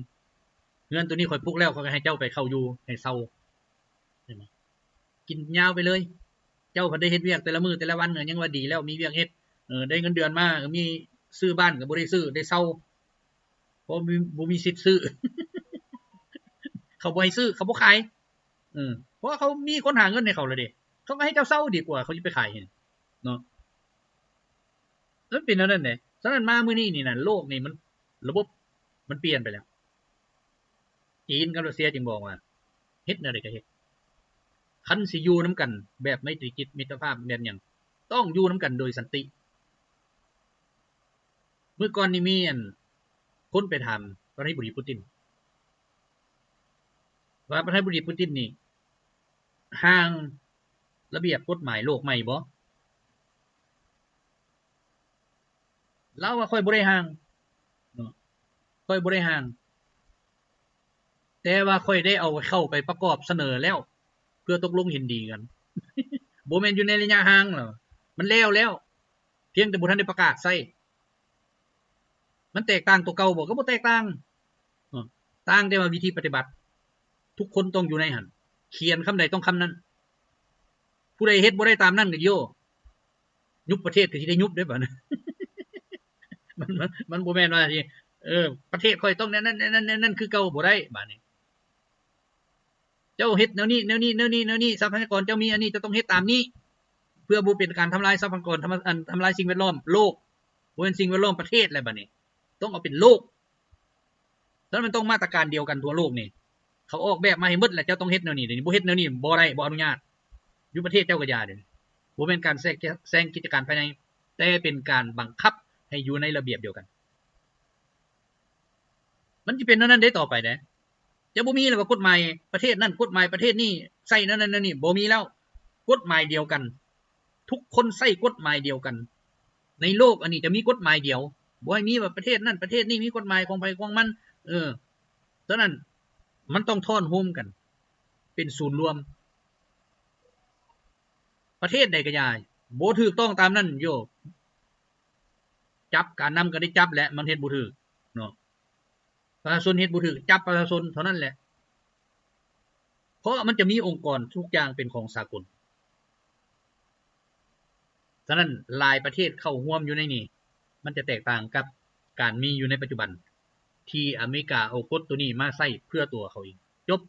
ເຮືອນໂຕນີ້ຂ້ອຍປຸກແລ້ວ ຂ້ອຍກໍໃຫ້ເຈົ້າໄປເຊົ່າຢູ່ ໃຫ້ເຊົ່າ ເຫັນບໍ່? ກິນຍາວໄປເລີຍ ເຈົ້າພັດໄດ້ເຮັດວຽກແຕ່ລະມື້ແຕ່ລະວັນ ຍັງວ່າດີແລ້ວ ມີວຽກເຮັດ ເອີ ໄດ້ເງິນເດືອນມາ ເອີ ມີ ຊື້ບ້ານກໍບໍ່ໄດ້ຊື້ ໄດ້ເຊົ່າ ເພາະບໍ່ມີ ບໍ່ມີສິດຊື້ ເຂົາບໍ່ໃຫ້ຊື້ ເຂົາບໍ່ຂາຍ ເອີ ເພາະວ່າເຂົາມີຄົນຫາເງິນໃຫ້ເຂົາແລ້ວເດ້ ເຂົາກໍໃຫ້ເຈົ້າເຊົ່າດີກວ່າ ເຂົາຊິໄປຂາຍໃຫ້ເນາະ ມັນເປັນແນວນັ້ນເດ້ ສະນັ້ນມາມື້ນີ້ນີ້ນະ ໂລກນີ້ມັນ ລະບົບມັນປ່ຽນໄປແລ້ວ ຈີນກັບຣັດເຊຍຈຶ່ງບອກວ່າ ເຮັດແນວໃດກໍເຮັດ ຄັນຊິຢູ່ນຳກັນແບບໄມຕີຈິດມິດຕະພາບແບບຫຍັງ ຕ້ອງຢູ່ນຳກັນໂດຍສັນຕິ ມື້ກ່ອນນີ້ມີອັນ ຄົນໄປຖາມປະທານາທິບໍດີປູຕິນ ວ່າປະທານາທິບໍດີປູຕິນນີ້ຮ່າງລະບຽບກົດໝາຍໂລກໃໝ່ບໍ່? ລາວວ່າ ຂ້ອຍບໍ່ໄດ້ຮ່າງເນາະ ຂ້ອຍບໍ່ໄດ້ຮ່າງ ແຕ່ວ່າຂ້ອຍໄດ້ເອົາເຂົ້າໄປປະກອບສະເໜີແລ້ວ ເພື່ອຕົກລົງເຫັນດີກັນ. ບໍ່ແມ່ນຢູ່ໃນໄລຍະຫ່າງແລ້ວ ມັນແລ້ວແລ້ວ ພຽງແຕ່ບໍ່ທັນໄດ້ປະກາດໃຊ້. ມັນແຕກຕ່າງຕົວເກົ່າບໍ່? ກໍບໍ່ແຕກຕ່າງ. ເອີ ຕ່າງແຕ່ວ່າວິທີປະຕິບັດ ທຸກຄົນຕ້ອງຢູ່ໃນຫັ້ນ ຂຽນຄຳໃດຕ້ອງຄຳນັ້ນ. ຜູ້ໃດເຮັດບໍ່ໄດ້ຕາມນັ້ນກໍໂຍ ຍຸບປະເທດກໍຊິໄດ້ຍຸບເດ້ບາດນີ້. ມັນ ມັນ ມັນບໍ່ແມ່ນວ່າຊິ ເອີ ປະເທດຂ້ອຍຕ້ອງແນວນັ້ນ ແນວນັ້ນ ແນວນັ້ນຄືເກົ່າ ບໍ່ໄດ້ບາດນີ້. ເຈົ້າເຮັດແນວນີ້ ແນວນີ້ ແນວນີ້ ແນວນີ້ ຊັບພະຍາກອນເຈົ້າມີອັນນີ້ ເຈົ້າຕ້ອງເຮັດຕາມນີ້ ເພື່ອບໍ່ເປັນການທຳລາຍຊັບພະຍາກອນ ທຳ ອັນ ທຳລາຍສິ່ງແວດລ້ອມໂລກ ບໍ່ແມ່ນສິ່ງແວດລ້ອມປະເທດແລ້ວບາດນີ້ ຕ້ອງເອົາເປັນໂລກ. ສະນັ້ນມັນຕ້ອງມາດຕະການດຽວກັນທົ່ວໂລກນີ້ ເຂົາອອກແບບມາໃຫ້ໝົດແລ້ວ ເຈົ້າຕ້ອງເຮັດແນວນີ້ ດຽວນີ້ບໍ່ເຮັດແນວນີ້ບໍ່ໄດ້ ບໍ່ອະນຸຍາດ. ຢູ່ປະເທດເຈົ້າກໍຢ່າເດ້ ບໍ່ແມ່ນການແຊກ ແຊງກິດຈະການພາຍໃນ ແຕ່ເປັນການບັງຄັບໃຫ້ຢູ່ໃນລະບຽບດຽວກັນ. ມັນຈະເປັນແນວນັ້ນເດ້ຕໍ່ໄປເດ້ ຈະບໍ່ມີແລ້ວວ່າກົດໝາຍປະເທດນັ້ນ ກົດໝາຍປະເທດນີ້ ໃຊ້ແນວນັ້ນແນວນີ້ ບໍ່ມີແລ້ວ. ກົດໝາຍດຽວກັນ ທຸກຄົນໃຊ້ກົດໝາຍດຽວກັນ. ໃນໂລກອັນນີ້ຈະມີກົດໝາຍດຽວ ບໍ່ໃຫ້ມີວ່າປະເທດນັ້ນປະເທດນີ້ມີກົດໝາຍຂອງໃຜຂອງມັນ. ເອີ ສະນັ້ນມັນຕ້ອງທ້ອນໂຮມກັນເປັນສູນລວມ. ປະເທດໃດກໍຢ່າ ບໍ່ຖືກຕ້ອງຕາມນັ້ນໂຍ ຈັບ ການນຳກໍໄດ້ຈັບແຫຼະ ມັນເຮັດບໍ່ຖືກເນາະ. ປະຊາຊົນເຮັດບໍ່ຖືກ ຈັບປະຊາຊົນເທົ່ານັ້ນແຫຼະ ເພາະມັນຈະມີອົງກອນທຸກຢ່າງເປັນຂອງສາກົນ. ສະນັ້ນຫຼາຍປະເທດເຂົ້າຮ່ວມຢູ່ໃນນີ້ ມັນຈະແຕກຕ່າງກັບການມີຢູ່ໃນປັດຈຸບັນ ທີ່ອາເມລິກາເອົາກົດໂຕນີ້ມາໃຊ້ເພື່ອຕົວເຂົາເອງ ຈົບ.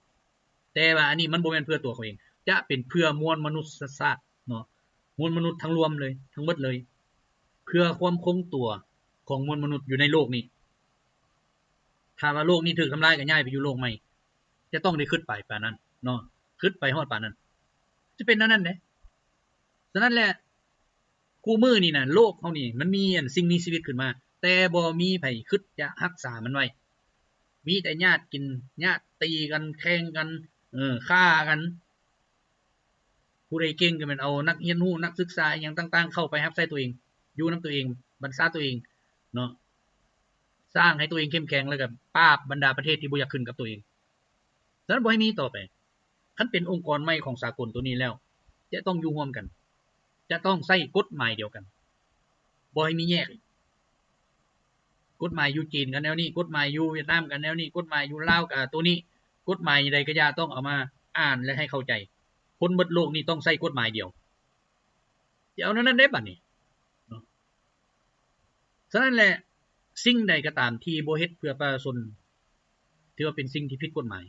ແຕ່ວ່າອັນນີ້ມັນບໍ່ແມ່ນເພື່ອຕົວເຂົາເອງ ຈະເປັນເພື່ອມວນມະນຸດຊາດເນາະ ມວນມະນຸດທັງລວມເລີຍ ທັງໝົດເລີຍ ເພື່ອຄວາມຄົງຕົວຂອງມວນມະນຸດຢູ່ໃນໂລກນີ້. ຖ້າວ່າໂລກນີ້ຖືກທຳລາຍ ກໍຍ້າຍໄປຢູ່ໂລກໃໝ່ ຈະຕ້ອງໄດ້ຄຶດໄປປານນັ້ນເນາະ ຄຶດໄປຮອດປານນັ້ນ ຈະເປັນແນວນັ້ນເດ້. ສະນັ້ນແຫຼະ ຄູ່ມື້ນີ້ນະ ໂລກເຮົານີ້ມັນມີອັນສິ່ງມີຊີວິດຂຶ້ນມາ ແຕ່ບໍ່ມີໃຜຄຶດຈະຮັກສາມັນໄວ້ ມີແຕ່ຍາດກິນຍາດ ຕີກັນ ແຂ່ງກັນ ເອີ ຂ້າກັນ. ຜູ້ໃດເກັ່ງກໍແມ່ນເອົານັກຮຽນຮູ້ ນັກສຶກສາອີ່ຫຍັງຕ່າງໆ ເຂົ້າໄປຮັບໃຊ້ຕົວເອງ ຢູ່ນຳຕົວເອງ ບັນຊາຕົວເອງເນາະ ສ້າງໃຫ້ຕົວເອງເຂັ້ມແຂງ ແລ້ວກໍປາບບັນດາປະເທດທີ່ບໍ່ຢາກຂຶ້ນກັບຕົວເອງ. ສະນັ້ນບໍ່ໃຫ້ມີຕໍ່ໄປ. ຄັນເປັນອົງກອນໃໝ່ຂອງສາກົນໂຕນີ້ແລ້ວ ຈະຕ້ອງຢູ່ຮ່ວມກັນ ຈະຕ້ອງໃຊ້ກົດໝາຍດຽວກັນ ບໍ່ໃຫ້ມີແຍກ. ກົດໝາຍຢູ່ຈີນກໍແນວນີ້ ກົດໝາຍຢູ່ຫວຽດນາມກໍແນວນີ້ ກົດໝາຍຢູ່ລາວກໍໂຕນີ້ ກົດໝາຍໃດກໍຢ່າ ຕ້ອງເອົາມາອ່ານ ແລະ ໃຫ້ເຂົ້າໃຈ. ຄົນເບິດໂລກນີ້ຕ້ອງໃຊ້ກົດໝາຍດຽວ ຈະເອົາແນວນັ້ນເດ້ບາດນີ້ເນາະ. ສະນັ້ນແຫຼະ ສິ່ງໃດກໍຕາມທີ່ບໍ່ເຮັດເພື່ອປະຊາຊົນ ຖືວ່າເປັນສິ່ງທີ່ຜິດກົດໝາຍ.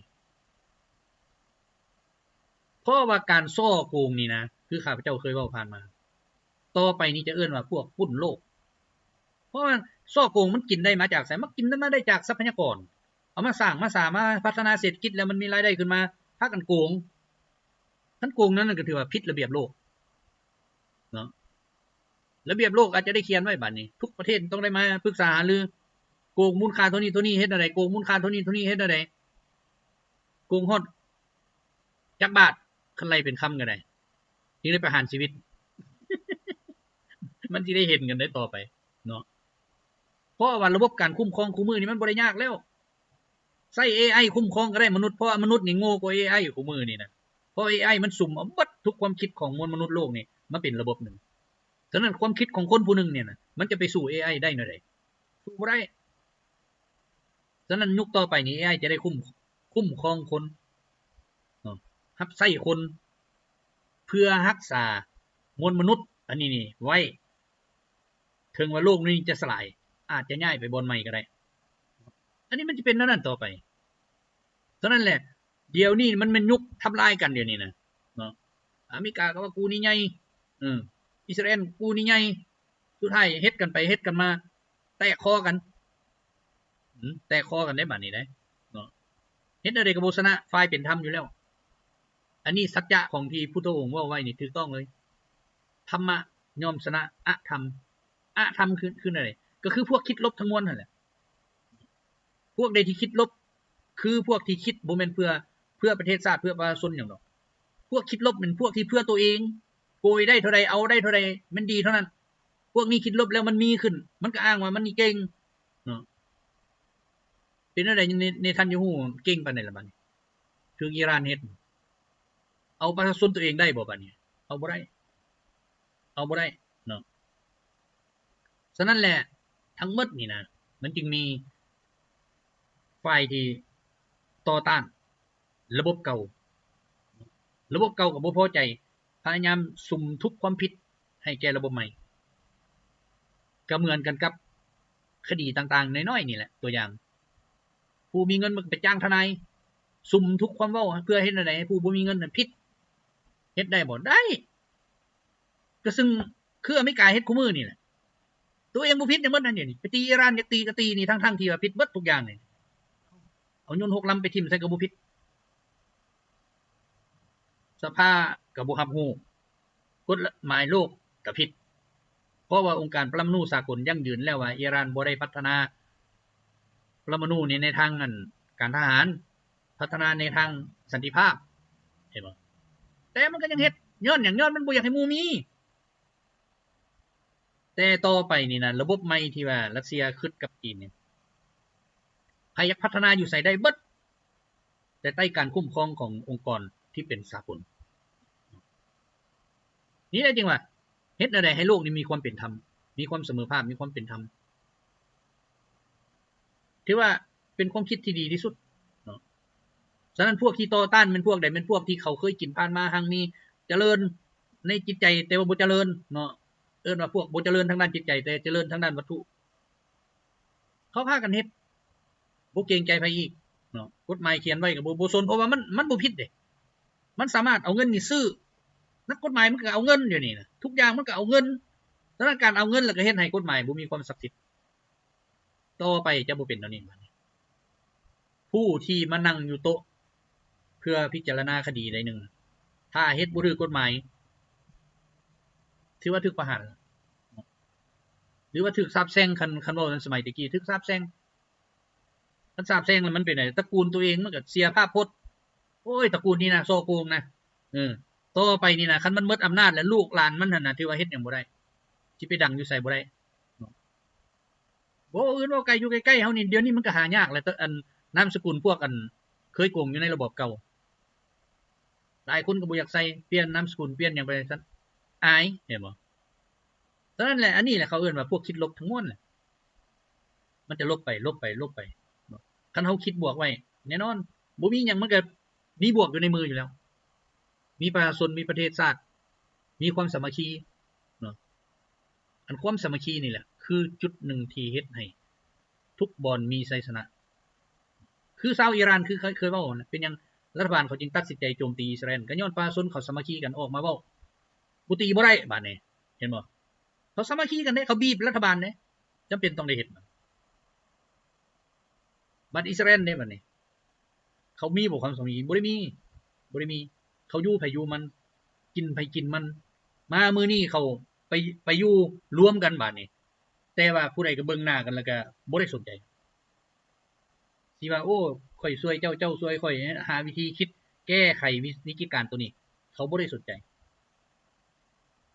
ເພາະວ່າການສໍ້ໂກງນີ້ນະ ຄືຂ້າພະເຈົ້າເຄີຍເວົ້າຜ່ານມາ ຕໍ່ໄປນີ້ຈະເອີ້ນວ່າພວກປຸ້ນໂລກ. ເພາະວ່າສໍ້ໂກງມັນກິນໄດ້ມາຈາກໃສ? ມັນກິນໄດ້ມາໄດ້ຈາກຊັບພະຍາກອນ ເອົາມາສ້າງມາສາມາພັດທະນາເສດຖະກິດ ແລ້ວມັນມີລາຍໄດ້ຂຶ້ນມາ ພາກັນໂກງ. ຄັນໂກງນັ້ນກໍຖືວ່າຜິດລະບຽບໂລກເນາະ. ລະບຽບໂລກອາດຈະໄດ້ຂຽນໄວ້ບາດນີ້ ທຸກປະເທດຕ້ອງໄດ້ມາປຶກສາຫາລື ໂກງມູນຄ່າເທົ່ານີ້ເທົ່ານີ້ເຮັດແນວໃດ? ໂກງມູນຄ່າເທົ່ານີ້ເທົ່ານີ້ເຮັດແນວໃດ? ໂກງຮອດຈັກບາດ? ຄັນໄລ່ເປັນຄຳກໍໄດ້ ຈຶ່ງໄດ້ປະຫານຊີວິດ. ມັນຊິໄດ້ເຫັນກັນໄດ້ຕໍ່ໄປເນາະ ເພາະວ່າລະບົບການຄຸ້ມຄອງຄູ່ມື້ນີ້ມັນບໍ່ໄດ້ຍາກແລ້ວ. ໃຊ້ເອໄອຄຸ້ມຄອງກໍໄດ້ມະນຸດ ເພາະວ່າມະນຸດນີ້ໂງ່ກວ່າເອໄອຄູ່ມື້ນີ້ນະ ເພາະເອໄອມັນສຸມເອົາເບິດທຸກຄວາມຄິດຂອງມວນມະນຸດໂລກນີ້ມາເປັນລະບົບໜຶ່ງ. ສະນັ້ນຄວາມຄິດຂອງຄົນຜູ້ໜຶ່ງນີ້ນະ ມັນຈະໄປສູ້ເອໄອໄດ້ແນວໃດ? ສູ້ບໍ່ໄດ້. ສະນັ້ນຍຸກຕໍ່ໄປນີ້ເອໄອຈະໄດ້ຄຸ້ມ ຄຸ້ມຄອງຄົນເນາະ ຮັບໃຊ້ຄົນ ເພື່ອຮັກສາມວນມະນຸດອັນນີ້ນີ້ໄວ້. ເຖິງວ່າໂລກນີ້ຈະສະລາຍ ອາດຈະຍ້າຍໄປບ່ອນໃໝ່ກໍໄດ້. ອັນນີ້ມັນຈະເປັນແນວນັ້ນຕໍ່ໄປ. ສະນັ້ນແຫຼະ ດຽວນີ້ມັນແມ່ນຍຸກທຳລາຍກັນດຽວນີ້ນະເນາະ. ອາເມລິກາກໍວ່າກູນີ້ໃຫຍ່ ເອີ ອິດສະຣາແອນກູນີ້ໃຫຍ່ ສຸດທ້າຍເຮັດກັນໄປເຮັດກັນມາ ແຕກຄໍກັນ ອືມ ແຕກຄໍກັນໄດ້ບາດນີ້ໄດ໋ເນາະ. ເຮັດແນວໃດກໍບໍ່ຊະນະ ຝ່າຍເປັນທຳຢູ່ແລ້ວ. ອັນນີ້ສັດຈະຂອງທີ່ພຸດທະອົງເວົ້າໄວ້ນີ້ຖືກຕ້ອງເລີຍ. ທຳມະຍ່ອມຊະນະອະທຳ. ອະທຳຄື ຄືແນວໃດ? ກໍຄືພວກຄິດລົບທັງມວນຫັ້ນແຫຼະ. ພວກໃດທີ່ຄິດລົບ ຄືພວກທີ່ຄິດບໍ່ແມ່ນເພື່ອ ເພື່ອປະເທດຊາດ ເພື່ອປະຊາຊົນຫຍັງດອກ. ພວກຄິດລົບແມ່ນພວກທີ່ເພື່ອໂຕເອງ ໂກຍໄດ້ເທົ່າໃດ ເອົາໄດ້ເທົ່າໃດ ມັນດີເທົ່ານັ້ນ. ພວກນີ້ຄິດລົບແລ້ວມັນມີຂຶ້ນ ມັນກໍອ້າງວ່າມັນນີ້ເກັ່ງເນາະ. ເປັນແນວໃດ ເນ ເນທັນຍາຮູ້ເກັ່ງປານໃດລະບາດນີ້? ຖືກອີຣານເຮັດ ເອົາປະຊາຊົນຕົວເອງໄດ້ບໍ່ບາດນີ້? ເອົາບໍ່ໄດ້ ເອົາບໍ່ໄດ້ເນາະ. ສະນັ້ນແຫຼະ ທັງໝົດນີ້ນະ ມັນຈຶ່ງມີຝ່າຍທີ່ຕໍ່ຕ້ານ ລະບົບເກົ່າ ລະບົບເກົ່າກໍບໍ່ພໍໃຈ ພະຍາຍາມສຸມທຸບຄວາມຜິດໃຫ້ແກ່ລະບົບໃໝ່. ກໍເໝືອນກັນກັບຄະດີຕ່າງໆນ້ອຍໆນີ້ແຫຼະ ຕົວຢ່າງ ຜູ້ມີເງິນມັນກໍໄປຈ້າງທະນາຍ ສຸມທຸບຄວາມເວົ້າ ເພື່ອເຮັດແນວໃດໃຫ້ຜູ້ບໍ່ມີເງິນນັ້ນຜິດ. ເຮັດໄດ້ບໍ່? ໄດ້. ກໍຊຶ່ງຄືອາເມລິກາເຮັດຄູ່ມື້ນີ້ແຫຼະ ຕົວເອງບໍ່ຜິດຫຍັງໝົດນັ້ນ ດຽວນີ້ໄປຕີອີຣານ ຢາກຕີກໍຕີນີ້ ທັງໆທີ່ວ່າຜິດເບິດທຸກຢ່າງນີ້ ເອົາຍົນຫົກລຳໄປຖິ້ມໃສ່ກໍບໍ່ຜິດ. ສະພາກໍບໍ່ຮັບຮູ້ ກົດໝາຍໂລກກໍຜິດ ເພາະວ່າອົງການປະລະມະນູສາກົນຢັ້ງຢືນແລ້ວວ່າ ອີຣານບໍ່ໄດ້ພັດທະນາປະລະມະນູນີ້ໃນທາງ ອັນ ການທະຫານ ພັດທະນາໃນທາງສັນຕິພາບ ເຫັນບໍ່? ແຕ່ມັນກໍຍັງເຮັດ ຍ້ອນຫຍັງ? ຍ້ອນມັນບໍ່ຢາກໃຫ້ໝູ່ມີ. ແຕ່ຕໍ່ໄປນີ້ນະ ລະບົບໃໝ່ທີ່ວ່າຣັດເຊຍຄຶດກັບຈີນນີ້ ໃຜຢາກພັດທະນາຢູ່ໃສໄດ້ເບິດ ແຕ່ໃຕ້ການຄຸ້ມຄອງຂອງອົງກອນທີ່ເປັນສາກົນ. ນີ້ແຫຼະຈຶ່ງວ່າ ເຮັດແນວໃດໃຫ້ໂລກນີ້ມີຄວາມເປັນທຳ ມີຄວາມສະເໝີພາບ ມີຄວາມເປັນທຳ ຖືວ່າເປັນຄວາມຄິດທີ່ດີທີ່ສຸດເນາະ. ສະນັ້ນພວກທີ່ຕໍ່ຕ້ານແມ່ນພວກໃດ? ແມ່ນພວກທີ່ເຂົາເຄີຍກິນຜ່ານມາຮັ່ງມີ ຈະເລີນໃນຈິດໃຈ ແຕ່ວ່າບໍ່ຈະເລີນເນາະ. ເອີ້ນວ່າພວກບໍ່ຈະເລີນທາງດ້ານຈິດໃຈ ແຕ່ຈະເລີນທາງດ້ານວັດຖຸ. ເຂົາພາກັນເຮັດ ບໍ່ເກງໃຈໃຜອີກເນາະ. ກົດໝາຍຂຽນໄວ້ກໍບໍ່ ບໍ່ສົນ ເພາະວ່າມັນ ມັນບໍ່ຜິດເດ້. ມັນສາມາດເອົາເງິນນີ້ຊື້. ນັກກົດໝາຍມັນກໍເອົາເງິນ ດຽວນີ້ນະ ທຸກຢ່າງມັນກໍເອົາເງິນ. ສະນັ້ນການເອົາເງິນ ແລ້ວກໍເຮັດໃຫ້ກົດໝາຍບໍ່ມີຄວາມສັກສິດ. ຕໍ່ໄປຈະບໍ່ເປັນແນວນີ້ບາດນີ້. ຜູ້ທີ່ມານັ່ງຢູ່ໂຕະເພື່ອພິຈາລະນາຄະດີໃດໜຶ່ງ ຖ້າເຮັດບໍ່ຖືກກົດໝາຍ ຖືວ່າຖືກປະຫານ ຫຼືວ່າຖືກສາບແຊ່ງ. ຄັນ ຄັນເວົ້າໃນສະໄໝແຕ່ກີ້ ຖືກສາບແຊ່ງ. ຄັນສາບແຊ່ງແລ້ວມັນເປັນໃດ? ຕະກູນຕົວເອງມັນກໍເສຍພາບພົດ. ໂອ້ຍ ຕະກູນນີ້ນະ ສໍ້ໂກງນະ. ເອີ ຕໍ່ໄປນີ້ນະ ຄັນມັນໝົດອຳນາດແລ້ວ ລູກຫຼານມັນຫັ້ນນະ ຖືວ່າເຮັດຫຍັງບໍ່ໄດ້ ຊິໄປດັງຢູ່ໃສບໍ່ໄດ້. ບໍ່ອື່ນເວົ້າໄກ ຢູ່ໃກ້ໆເຮົານີ້ ດຽວນີ້ມັນກໍຫາຍາກແຫຼະ ອັນ ນາມສະກຸນພວກ ອັນ ເຄີຍໂກງຢູ່ໃນລະບອບເກົ່າ. ຫຼາຍຄົນກໍບໍ່ຢາກໃສ່ ປ່ຽນນາມສະກຸນ ປ່ຽນຫຍັງໄປຊັ້ນ ອາຍ ເຫັນບໍ່? ສະນັ້ນແຫຼະ ອັນນີ້ແຫຼະເຂົາເອີ້ນວ່າພວກຄິດລົບທັງມວນແຫຼະ. ມັນຈະລົບໄປ ລົບໄປ ລົບໄປເນາະ. ຄັນເຮົາຄິດບວກໄວ້ ແນ່ນອນ ບໍ່ມີຫຍັງ ມັນກໍມີບວກຢູ່ໃນມືຢູ່ແລ້ວ. ມີປະຊາຊົນ ມີປະເທດຊາດ ມີຄວາມສາມັກຄີເນາະ. ອັນຄວາມສາມັກຄີນີ້ແຫຼະ ຄືຈຸດໜຶ່ງທີ່ເຮັດໃຫ້ທຸກບ່ອນມີໄຊຊະນະ. ຄືຊາວອີຣານ ຄືເຄີຍ ເຄີຍເວົ້ານະ ເປັນຫຍັງລັດຖະບານເຂົາຈຶ່ງຕັດສິນໃຈໂຈມຕີອິດສະຣາແອນ? ກໍຍ້ອນປະຊາຊົນເຂົາສາມັກຄີກັນອອກມາເວົ້າ ບໍ່ຕີບໍ່ໄດ້ບາດນີ້ ເຫັນບໍ່? ເຂົາສາມັກຄີກັນເດ້ ເຂົາບີບລັດຖະບານເດ້ ຈຳເປັນຕ້ອງໄດ້ເຮັດ. ບັດອິດສະຣາແອນເດ້ບັດນີ້ ເຂົາມີບໍ່ຄວາມສາມັກຄີ? ບໍ່ໄດ້ມີ ບໍ່ໄດ້ມີ. ເຂົາຢູ່ໃຜຢູ່ມັນ ກິນໃຜກິນມັນ. ມາມື້ນີ້ເຂົາໄປ ໄປຢູ່ລວມກັນບາດນີ້ ແຕ່ວ່າຜູ້ໃດກໍເບິ່ງໜ້າກັນ ແລ້ວກໍບໍ່ໄດ້ສົນໃຈ. ຊິວ່າ ໂອ້ ຂ້ອຍຊ່ວຍເຈົ້າ ເຈົ້າຊ່ວຍຂ້ອຍ ຫາວິທີຄິດແກ້ໄຂວິ ວິກິດການໂຕນີ້ ເຂົາບໍ່ໄດ້ສົນໃຈ.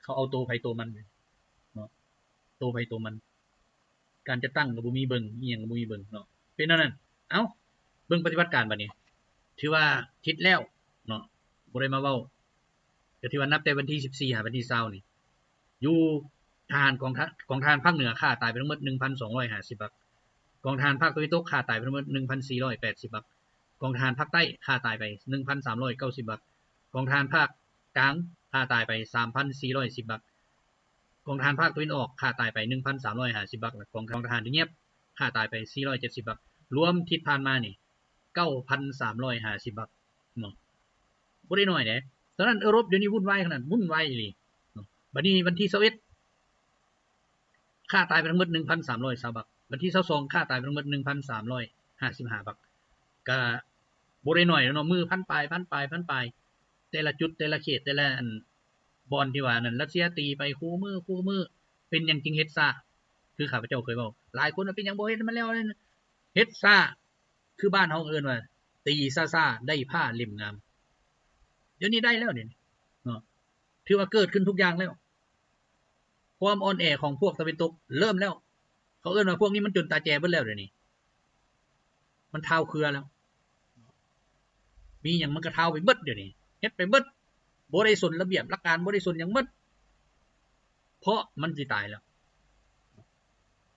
ເຂົາເອົາໂຕໃຜໂຕມັນເນາະ ໂຕໃຜໂຕມັນ. ການຈັດຕັ້ງກໍບໍ່ມີເບິ່ງ ອີ່ຫຍັງກໍບໍ່ມີເບິ່ງເນາະ ເປັນແນວນັ້ນ. ເອົ້າ ເບິ່ງປະຕິບັດການບັດນີ້ ຖືວ່າທິດແລ້ວເນາະ ບໍ່ໄດ້ມາເວົ້າ ກໍຖືວ່ານັບແຕ່ວັນທີສິບສີ່ຫາວັນທີຊາວນີ້ ຢູ່ທະຫານ ກອງທະ ກອງທະຫານພາກເໜືອຂ້າຕາຍໄປທັງໝົດໜຶ່ງພັນສອງຮ້ອຍຫ້າສິບບັກ, ກອງທະຫານພາກຕາເວັນຕົກຂ້າຕາຍໄປທັງໝົດໜຶ່ງພັນສີ່ຮ້ອຍແປດສິບບັກ, ກອງທະຫານພາກໃຕ້ຂ້າຕາຍໄປໜຶ່ງພັນສາມຮ້ອຍເກົ້າສິບບັກ, ກອງທະຫານພາກກາງຂ້າຕາຍໄປສາມພັນສີ່ຮ້ອຍສິບບັກ, ກອງທະຫານພາກຕາເວັນອອກຂ້າຕາຍໄປໜຶ່ງພັນສາມຮ້ອຍຫ້າສິບບັກ ແລະ ກອງ ກອງທະຫານທີ່ງຽບຂ້າຕາຍໄປສີ່ຮ້ອຍເຈັດສິບບັກ. ລວມທິດຜ່ານມານີ້ເກົ້າພັນສາມຮ້ອຍຫ້າສິບບັກເນາະ ບໍ່ໄດ້ໜ້ອຍເດ້. ສະນັ້ນເອີຣົບດຽວນີ້ວຸ່ນວາຍຂະໜາດ ວຸ່ນວາຍອີ່ຫຼີເນາະ. ບັດນີ້ວັນທີຊາວເອັດຂ້າຕາຍໄປທັງໝົດໜຶ່ງພັນສາມຮ້ອຍຊາວບັກ, ວັນທີຊາວສອງຂ້າຕາຍໄປທັງໝົດໜຶ່ງພັນສາມຮ້ອຍຫ້າສິບຫ້າບັກ. ກະບໍ່ໄດ້ໜ້ອຍເນາະ ມື້ພັນປາຍ ພັນປາຍ ພັນປາຍ ແຕ່ລະຈຸດ ແຕ່ລະເຂດ ແຕ່ລະອັນ ບ່ອນທີ່ວ່ານັ້ນ ຣັດເຊຍຕີໄປຄູ່ມື້ ຄູ່ມື້. ເປັນຫຍັງຈຶ່ງເຮັດຊ້າ? ຄືຂ້າພະເຈົ້າເຄີຍເວົ້າ ຫຼາຍຄົນວ່າເປັນຫຍັງບໍ່ເຮັດໃຫ້ມັນແລ້ວ ເຮັດຊ້າ. ຄືບ້ານເຮົາເອີ້ນວ່າ ຕີຊ້າໆໄດ້ຜ້າເຫຼັ້ມງາມ. ດຽວນີ້ໄດ້ແລ້ວ ດຽວນີ້ເນາະ ຖືວ່າເກີດຂຶ້ນທຸກຢ່າງແລ້ວ. ຄວາມອ່ອນແອຂອງພວກຕາເວັນຕົກເລີ່ມແລ້ວ. ເຂົາເອີ້ນວ່າພວກນີ້ມັນຈົນຕາແຈເບິດແລ້ວ ດຽວນີ້ ມັນທ້າວເຄືອແລ້ວ ມີຫຍັງມັນກໍທ້າວໄປເບິດ ດຽວນີ້ເຮັດໄປເບິດ ບໍ່ໄດ້ສົນລະບຽບຫຼັກການ ບໍ່ໄດ້ສົນຫຍັງໝົດ ເພາະມັນຊິຕາຍແລ້ວ.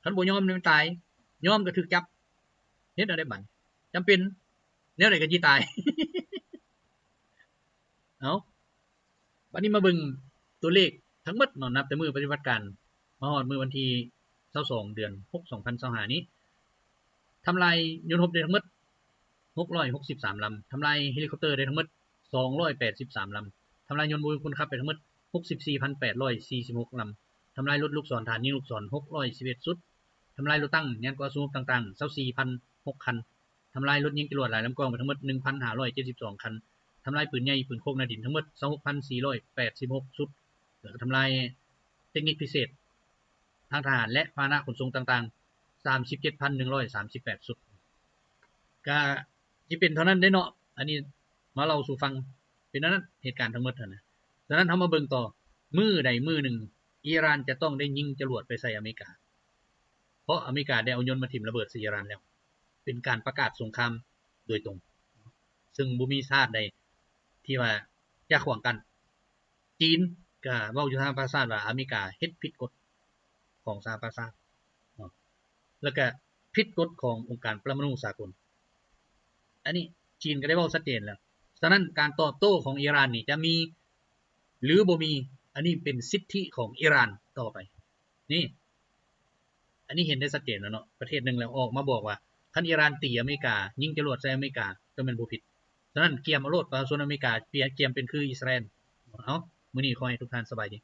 ຄັນບໍ່ຍອມມັນຕາຍ ຍອມກໍຖືກຈັບ ເຮັດແນວໃດບັດນີ້? ຈຳເປັນ ແນວໃດກໍຊິຕາຍ. ເອົາ ບັດນີ້ມາເບິ່ງຕົວເລກທັງໝົດເນາະ ນັບແຕ່ມື້ປະຕິບັດການມາຮອດມື້ວັນທີຊາວສອງ ເດືອນຫົກ ສອງພັນຊາວຫ້ານີ້ ທຳລາຍຍົນຮົບໄດ້ທັງໝົດຫົກຮ້ອຍຫົກສິບສາມລຳ, ທຳລາຍເຮລິຄອບເຕີໄດ້ທັງໝົດສອງຮ້ອຍແປດສິບສາມລຳ, ທຳລາຍຍົນບໍ່ມີຄົນຂັບໄດ້ທັງໝົດຫົກສິບສີ່ພັນແປດຮ້ອຍສີ່ສິບຫົກລຳ, ທຳລາຍລົດລູກສອນທະຫານຍິງລູກສອນຫົກຮ້ອຍສິບເອັດຊຸດ, ທຳລາຍລົດຕັງຍານກອງອາວຸດສົງບຕ່າງໆຊາວສີ່ພັນຫົກຄັນ, ທຳລາຍລົດຍິງຈະຫຼວດຫຼາຍລຳກອງໄປທັງໝົດໜຶ່ງພັນຫ້າຮ້ອຍເຈັດສິບສອງຄັນ, ທຳລາຍປືນໃຫຍ່ ປືນຄົກ ແນວດິນ ທັງໝົດຊາວຫົກພັນສີ່ຮ້ອຍແປດສິບຫົກຊຸດ ແລ້ວກໍທຳລາຍເຕັກນິກພິເສດທາງທະຫານ ແລະ ພາຫະນະຂົນສົ່ງຕ່າງໆສາມສິບເຈັດພັນໜຶ່ງຮ້ອຍສາມສິບແປດຊຸດ. ກະຊິເປັນເທົ່ານັ້ນເດ້ເນາະ ອັນນີ້ມາເລົ່າສູ່ຟັງ ເປັນອັນນັ້ນເຫດການທັງໝົດຫັ້ນນະ. ສະນັ້ນເຮົາມາເບິ່ງຕໍ່ ມື້ໃດມື້ໜຶ່ງ ອີຣານຈະຕ້ອງໄດ້ຍິງຈະຫຼວດໄປໃສ່ອາເມລິກາ ເພາະອາເມລິກາໄດ້ເອົາຍົນມາຖິ້ມລະເບີດໃສ່ອີຣານແລ້ວ ເປັນການປະກາດສົງຄາມໂດຍຕົງ ເຊິ່ງບໍ່ມີຊາດໃດທີ່ວ່າຈະຂວາງກັ້ນ. ຈີນກະເວົ້າຢູ່ສະຫະປະຊາຊາດວ່າອາເມລິກາເຮັດຜິດກົດຂອງສະຫະປະຊາຊາດເນາະ ແລ້ວກະຜິດກົດຂອງອົງການປະລະມະນູສາກົນ ອັນນີ້ຈີນກະໄດ້ເວົ້າຊັດເຈນແລ້ວ. ສະນັ້ນການຕອບໂຕ້ຂອງອີຣານນີ້ຈະມີ ຫຼື ບໍ່ມີ ອັນນີ້ເປັນສິດທິຂອງອີຣານຕໍ່ໄປ ນີ້ ອັນນີ້ເຫັນໄດ້ຊັດເຈນແລ້ວເນາະ ປະເທດໜຶ່ງແລ້ວອອກມາບອກວ່າ ຄັນອີຣານຕີອາເມລິກາ ຍິງຈະຫຼວດໃສ່ອາເມລິກາ ກໍແມ່ນບໍ່ຜິດ. ສະນັ້ນກຽມເອົາໂລດ ປະຊາຊົນອາເມລິກາ ກຽມເປັນຄືອິດສະຣາແອນ. ເອົາ ມື້ນີ້ຂໍໃຫ້ທຸກທ່ານສະບາຍດີ.